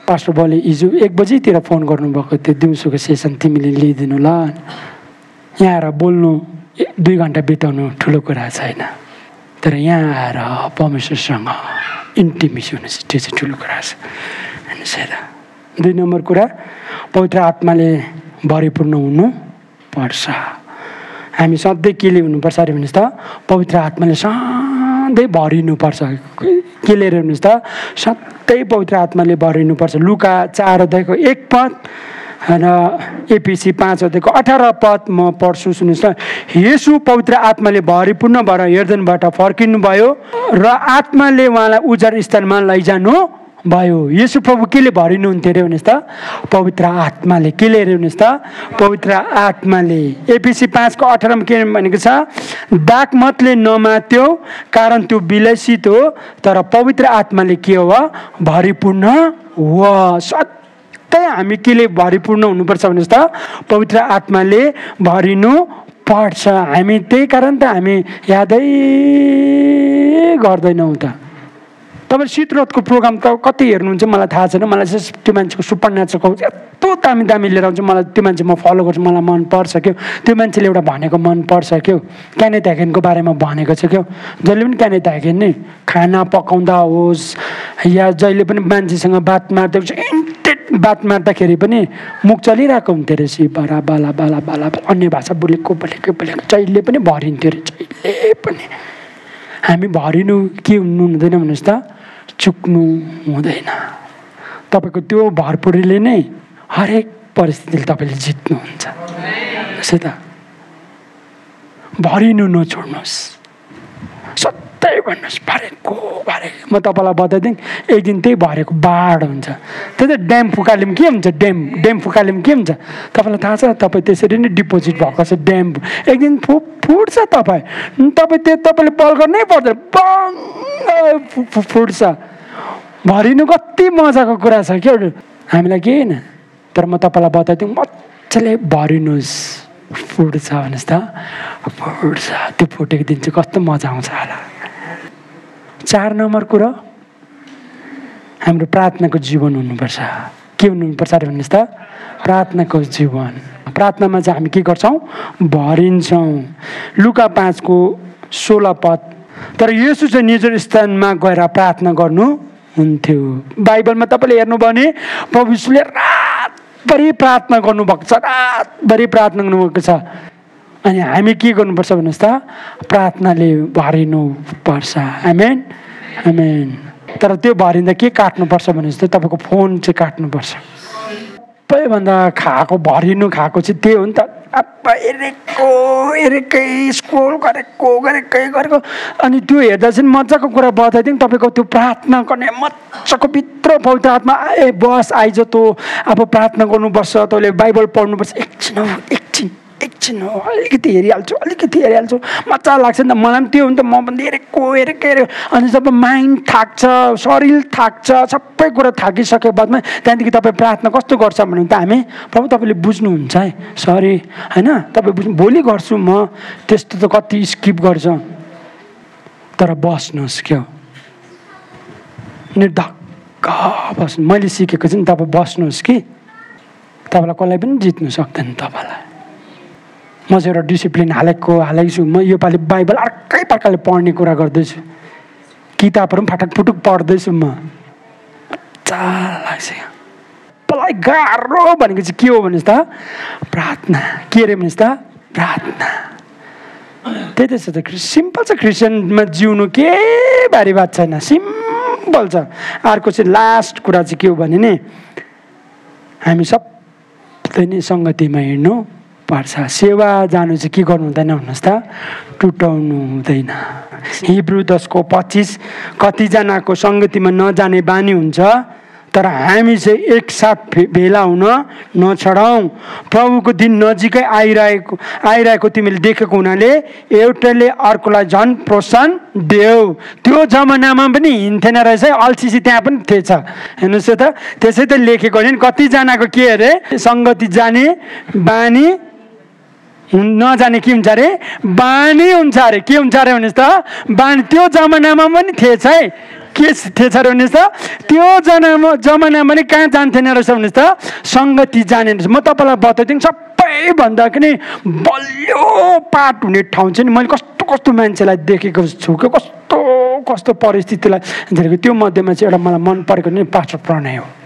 [SPEAKER 1] पास्टर बोले हिजो 1 बजीतिर फोन गर्नुभएको थियो, दिउँसोको सेसन तिमीले लिइदिनु ल। यहाँ आएर बोल्नु 2 घन्टा बिताउनु ठुलो कुरा छैन, तर यहाँ आएर परमेश्वरसँग इन्टिमेसी हुनु चाहिँ त्यो चाहिँ ठुलो कुरा छ। हेर्नुहोस्, 2 नम्बर कुरा पवित्र आत्माले भरिपूर्ण हुनु पर्छ। हामी सधैँ के हुनुपर्छ अरे भन्नुहोस् त? पवित्र आत्माले सधैँ भरिनुपर्छ। के लिएर हेर्नुहोस् त? सधैँ पवित्र आत्माले भरिनुपर्छ। लुका 4:1 र एपिसी 5:18 म पढ्छु, सुन्नुहोस् त। येशू पवित्र आत्माले भरिपूर्ण भएर यर्दनबाट फर्किनु भयो र आत्माले उहाँलाई उजार स्थानमा लैजानु भयो। येशू प्रभु केले भरिनुहुन्थ्यो अरे भन्नुहोस् त? पवित्र आत्माले। के लिएर हेर्नुहोस् त? पवित्र आत्माले। एपिसी 5:18 के भनेको छ? दागमतले नमात्यो कारण त्यो विलसित हो, तर पवित्र आत्माले के हो? भरिपूर्ण हो। सधैँ हामी केले भरिपूर्ण हुनुपर्छ भन्नुहोस् त? पवित्र आत्माले भरिनु पढ्छ। हामी त्यही कारण त हामी यादै गर्दैनौँ त। तपाईँ शीतरथको प्रोग्राम त कति हेर्नुहुन्छ मलाई थाहा छैन। मलाई चाहिँ त्यो मान्छेको सुपरन्याचुरल यस्तो दामी दामी लिएर आउँछ। मलाई त्यो मान्छे म फलो गर्छु, मलाई मनपर्छ क्यौ। त्यो मान्छेले एउटा भनेको मनपर्छ क्यौ। केनेथ ह्यागिनको बारेमा भनेको छ क्यौ। जहिले पनि केनेथ ह्यागिन नि खाना पकाउँदा होस् या जहिले पनि मान्छेसँग बात मार्दै बात मार्दाखेरि पनि मुख चलिरहेको हुन्थ्यो अरे सी बाला बाला बाला बाला अन्य भाषा बोलेको जहिले पनि भरिन्थ्यो अरे, जहिले पनि। हामी भरिनु के हुनु हुँदैन भन्नुहोस् त, चुक्नु हुँदैन। तपाईँको त्यो भरपुरीले नै हरेक परिस्थितिले तपाईँले जित्नुहुन्छ। त्यसै त भरिनु नछोड्नुहोस्, सधैँ भन्नुहोस् भरेको भरे। म तपाईँलाई बताइदिएँ, एक दिन त्यही भरेको बाढ हुन्छ। त्यही त ड्याम फुकाले पनि के हुन्छ, ड्याम फुकाले पनि के हुन्छ तपाईँलाई थाहा छ। तपाईँ त्यसरी नै डिपोजिट भएको छ ड्याम, एक दिन फुट्छ। तपाईँले बल गर्नै पर्दैन, फुट्छ। भरिनु कति मजाको कुरा छ क्या, हामीलाई केही होइन। तर म तपाईँलाई बताइदिउँ, मजाले भरिनुहोस्। फुट्छ भन्नुहोस् त, फुट्छ। त्यो फुटेको दिन चाहिँ कस्तो मजा आउँछ होला। 4 नम्बर कुरो, हाम्रो प्रार्थनाको जीवन हुनुपर्छ। के हुनुपर्छ अरे भन्नुहोस् त, प्रार्थनाको जीवन। प्रार्थनामा चाहिँ हामी के गर्छौँ, भरिन्छौँ। लुका 5:16 पद। तर येशू चाहिँ निज स्थानमा गएर प्रार्थना गर्नु हुन्थ्यो। बाइबलमा तपाईँले हेर्नुभयो भने प्रभु यीशुले रातभरि प्रार्थना गर्नुभएको छ, रातभरि प्रार्थना गर्नुभएको छ। अनि हामी के गर्नुपर्छ भन्नुहोस् त, प्रार्थनाले भरिनुपर्छ। आमेन आमेन। तर त्यो भरिँदा के काट्नुपर्छ भन्नुहोस् त, तपाईँको फोन चाहिँ काट्नुपर्छ। सबैभन्दा भरिनु खाएको चाहिँ त्यही हो नि त। अब हेरेकै स्क्रोल गरेको अनि त्यो हेर्दा चाहिँ मजाको कुरा बताइदिउँ। तपाईँको त्यो प्रार्थना गर्ने मजाको भित्र पवित्र आत्मा बस आइज तँ अब प्रार्थना गर्नुपर्छ, तैँले बाइबल पढ्नुपर्छ। एकछिन हो, अलिकति हेरिहाल्छु मजा लाग्छ नि त। मलाई पनि त्यो हो नि त। म पनि हेरेको अनि जब माइन्ड थाक्छ, शरीर थाक्छ, सबै कुरा थाकिसके बादमा त्यहाँदेखि तपाईँ प्रार्थना कस्तो गर्छ भने त हामी, प्रभु तपाईँले बुझ्नुहुन्छ है, सरी होइन, तपाईँ बुझ्नु, भोलि गर्छु म। त्यस्तो त कति स्किप गर्छ। तर बस्नुहोस् क्या, निर्धक्क बस्नु। मैले सिकेको चाहिँ तपाईँ बस्नुहोस् कि तपाईँलाई कसलाई पनि जित्नु सक्दैन। तपाईँलाई म चाहिँ एउटा डिसिप्लिन हालेको छु। म योपालि बाइबल अर्कै प्रकारले पढ्ने कुरा गर्दैछु। किताबहरू पनि फाटकफुटुक पढ्दैछु। म मजा लाग्छ। मलाई गाह्रो भनेको चाहिँ के हो भन्नुहोस् त, प्रार्थना। के अरे भन्नुहोस् त, प्रार्थना। त्यही त छ त, सिम्पल छ। क्रिस्चियनमा जिउनु केही भारी बात छैन, सिम्पल छ। अर्को चाहिँ लास्ट कुरा चाहिँ के हो भने नि, हामी सबले नै सङ्गतिमा हिँड्नु पर्छ। सेवा जानु चाहिँ के गर्नु हुँदैन भन्नुहोस् त, टुटाउनु हुँदैन। हिब्रू 10:25 कतिजनाको सङ्गतिमा नजाने बानी हुन्छ, तर हामी चाहिँ एकसाथ भेला हुन नछडाउँ। प्रभुको दिन नजिकै आइरहेको तिमीले देखेको हुनाले एउटाले अर्कोलाई झन् प्रोत्साहन देऊ। त्यो जमानामा पनि हिँड्थेन रहेछ, अल्छिसी त्यहाँ पनि थिएछ। हेर्नुहोस् त, त्यसै त लेखेको होइन। कतिजनाको के अरे, सङ्गति जाने बानी नजाने के हुन्छ अरे, बानी हुन्छ अरे। के हुन्छ अरे भन्नुहोस् त, बानी। त्यो जमानामा पनि थिएछ है। के थिएछ अरे भन्नुहोस् त, त्यो जमानामा नि कहाँ जान्थेन रहेछ भन्नुहोस् त, सङ्गति जाने रहेछ। म तपाईँलाई बताइदिउँ, सबैभन्दा कि बलियो पाठ हुने ठाउँ चाहिँ मैले कस्तो मान्छेलाई देखेको छु कि कस्तो परिस्थितिलाई झरेको। त्यो मध्येमा चाहिँ एउटा मलाई मन परेको नि पास्टर प्रणय हो।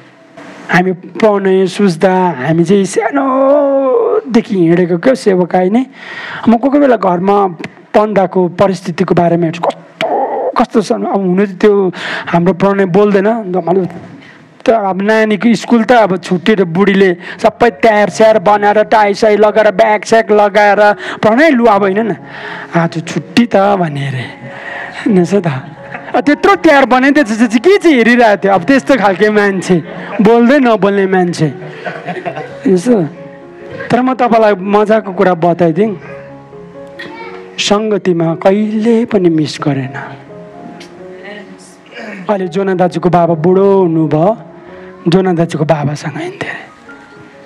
[SPEAKER 1] हामी प्रणय सुझ्दा हामी चाहिँ सानोदेखि हिँडेको क्या सेवकाई नै। म कोही बेला घरमा पन्दाको परिस्थितिको बारेमा हेर्छु, कस्तो छ। अब हुनु त त्यो हाम्रो प्रणय बोल्दैन। त अब नानीको स्कुल त अब छुट्टी र बुढीले सबै तयार स्याहार बनाएर टाइसाई लगाएर ब्याग स्याग लगाएर प्रणय लु अब होइन न आज छुट्टी त भने अरे हेर्नुहोस् त। त्यत्रो तयार बनाए त्यसपछि के चाहिँ हेरिरहेको थियो। अब त्यस्तो खालके मान्छे, बोल्दै नबोल्ने मान्छे। यसो तर म तपाईँलाई मजाको कुरा बताइदिउँ, सङ्गतिमा कहिले पनि मिस गरेन। अहिले जोना दाजुको बाबा बुढो हुनुभयो, जोना दाजुको बाबासँग हिँड्थ्यो अरे।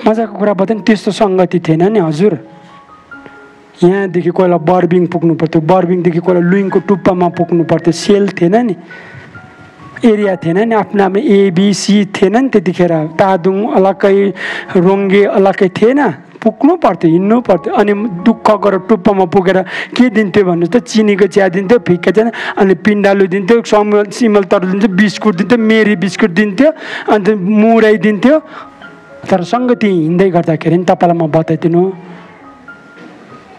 [SPEAKER 1] मजाको कुरा बताएँ, त्यस्तो सङ्गति थिएन नि हजुर। यहाँदेखि कोही बेला बर्बिङ पुग्नु पर्थ्यो, बर्बिङदेखि कोही बेला लुइङको टुप्पामा पुग्नु पर्थ्यो। सेल थिएन नि, एरिया थिएन नि, आफ्नो आफ्नो एबिसी थिएन नि त्यतिखेर। तादुङ अलग्गै, रोङ्गे अलग्गै थिएन, पुग्नु पर्थ्यो, हिँड्नु पर्थ्यो। अनि दुःख गरेर टुप्पामा पुगेर के दिन्थ्यो भन्नुहोस् त? चिनीको चिया दिन्थ्यो, फिक्का चिया, अनि पिण्डालु दिन्थ्यो, सिमल तरु दिन्थ्यो, बिस्कुट दिन्थ्यो, मेरी बिस्कुट दिन्थ्यो, अन्त मुरै दिन्थ्यो। तर सङ्गति हिँड्दै गर्दाखेरि नि तपाईँलाई म बताइदिनु,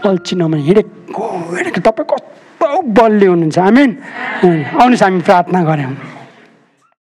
[SPEAKER 1] अल्छी नमानी हिँडेको तपाईँ कस्तो बलियो हुनुहुन्छ। आमेन। आउनुहोस् हामी प्रार्थना गरौँ।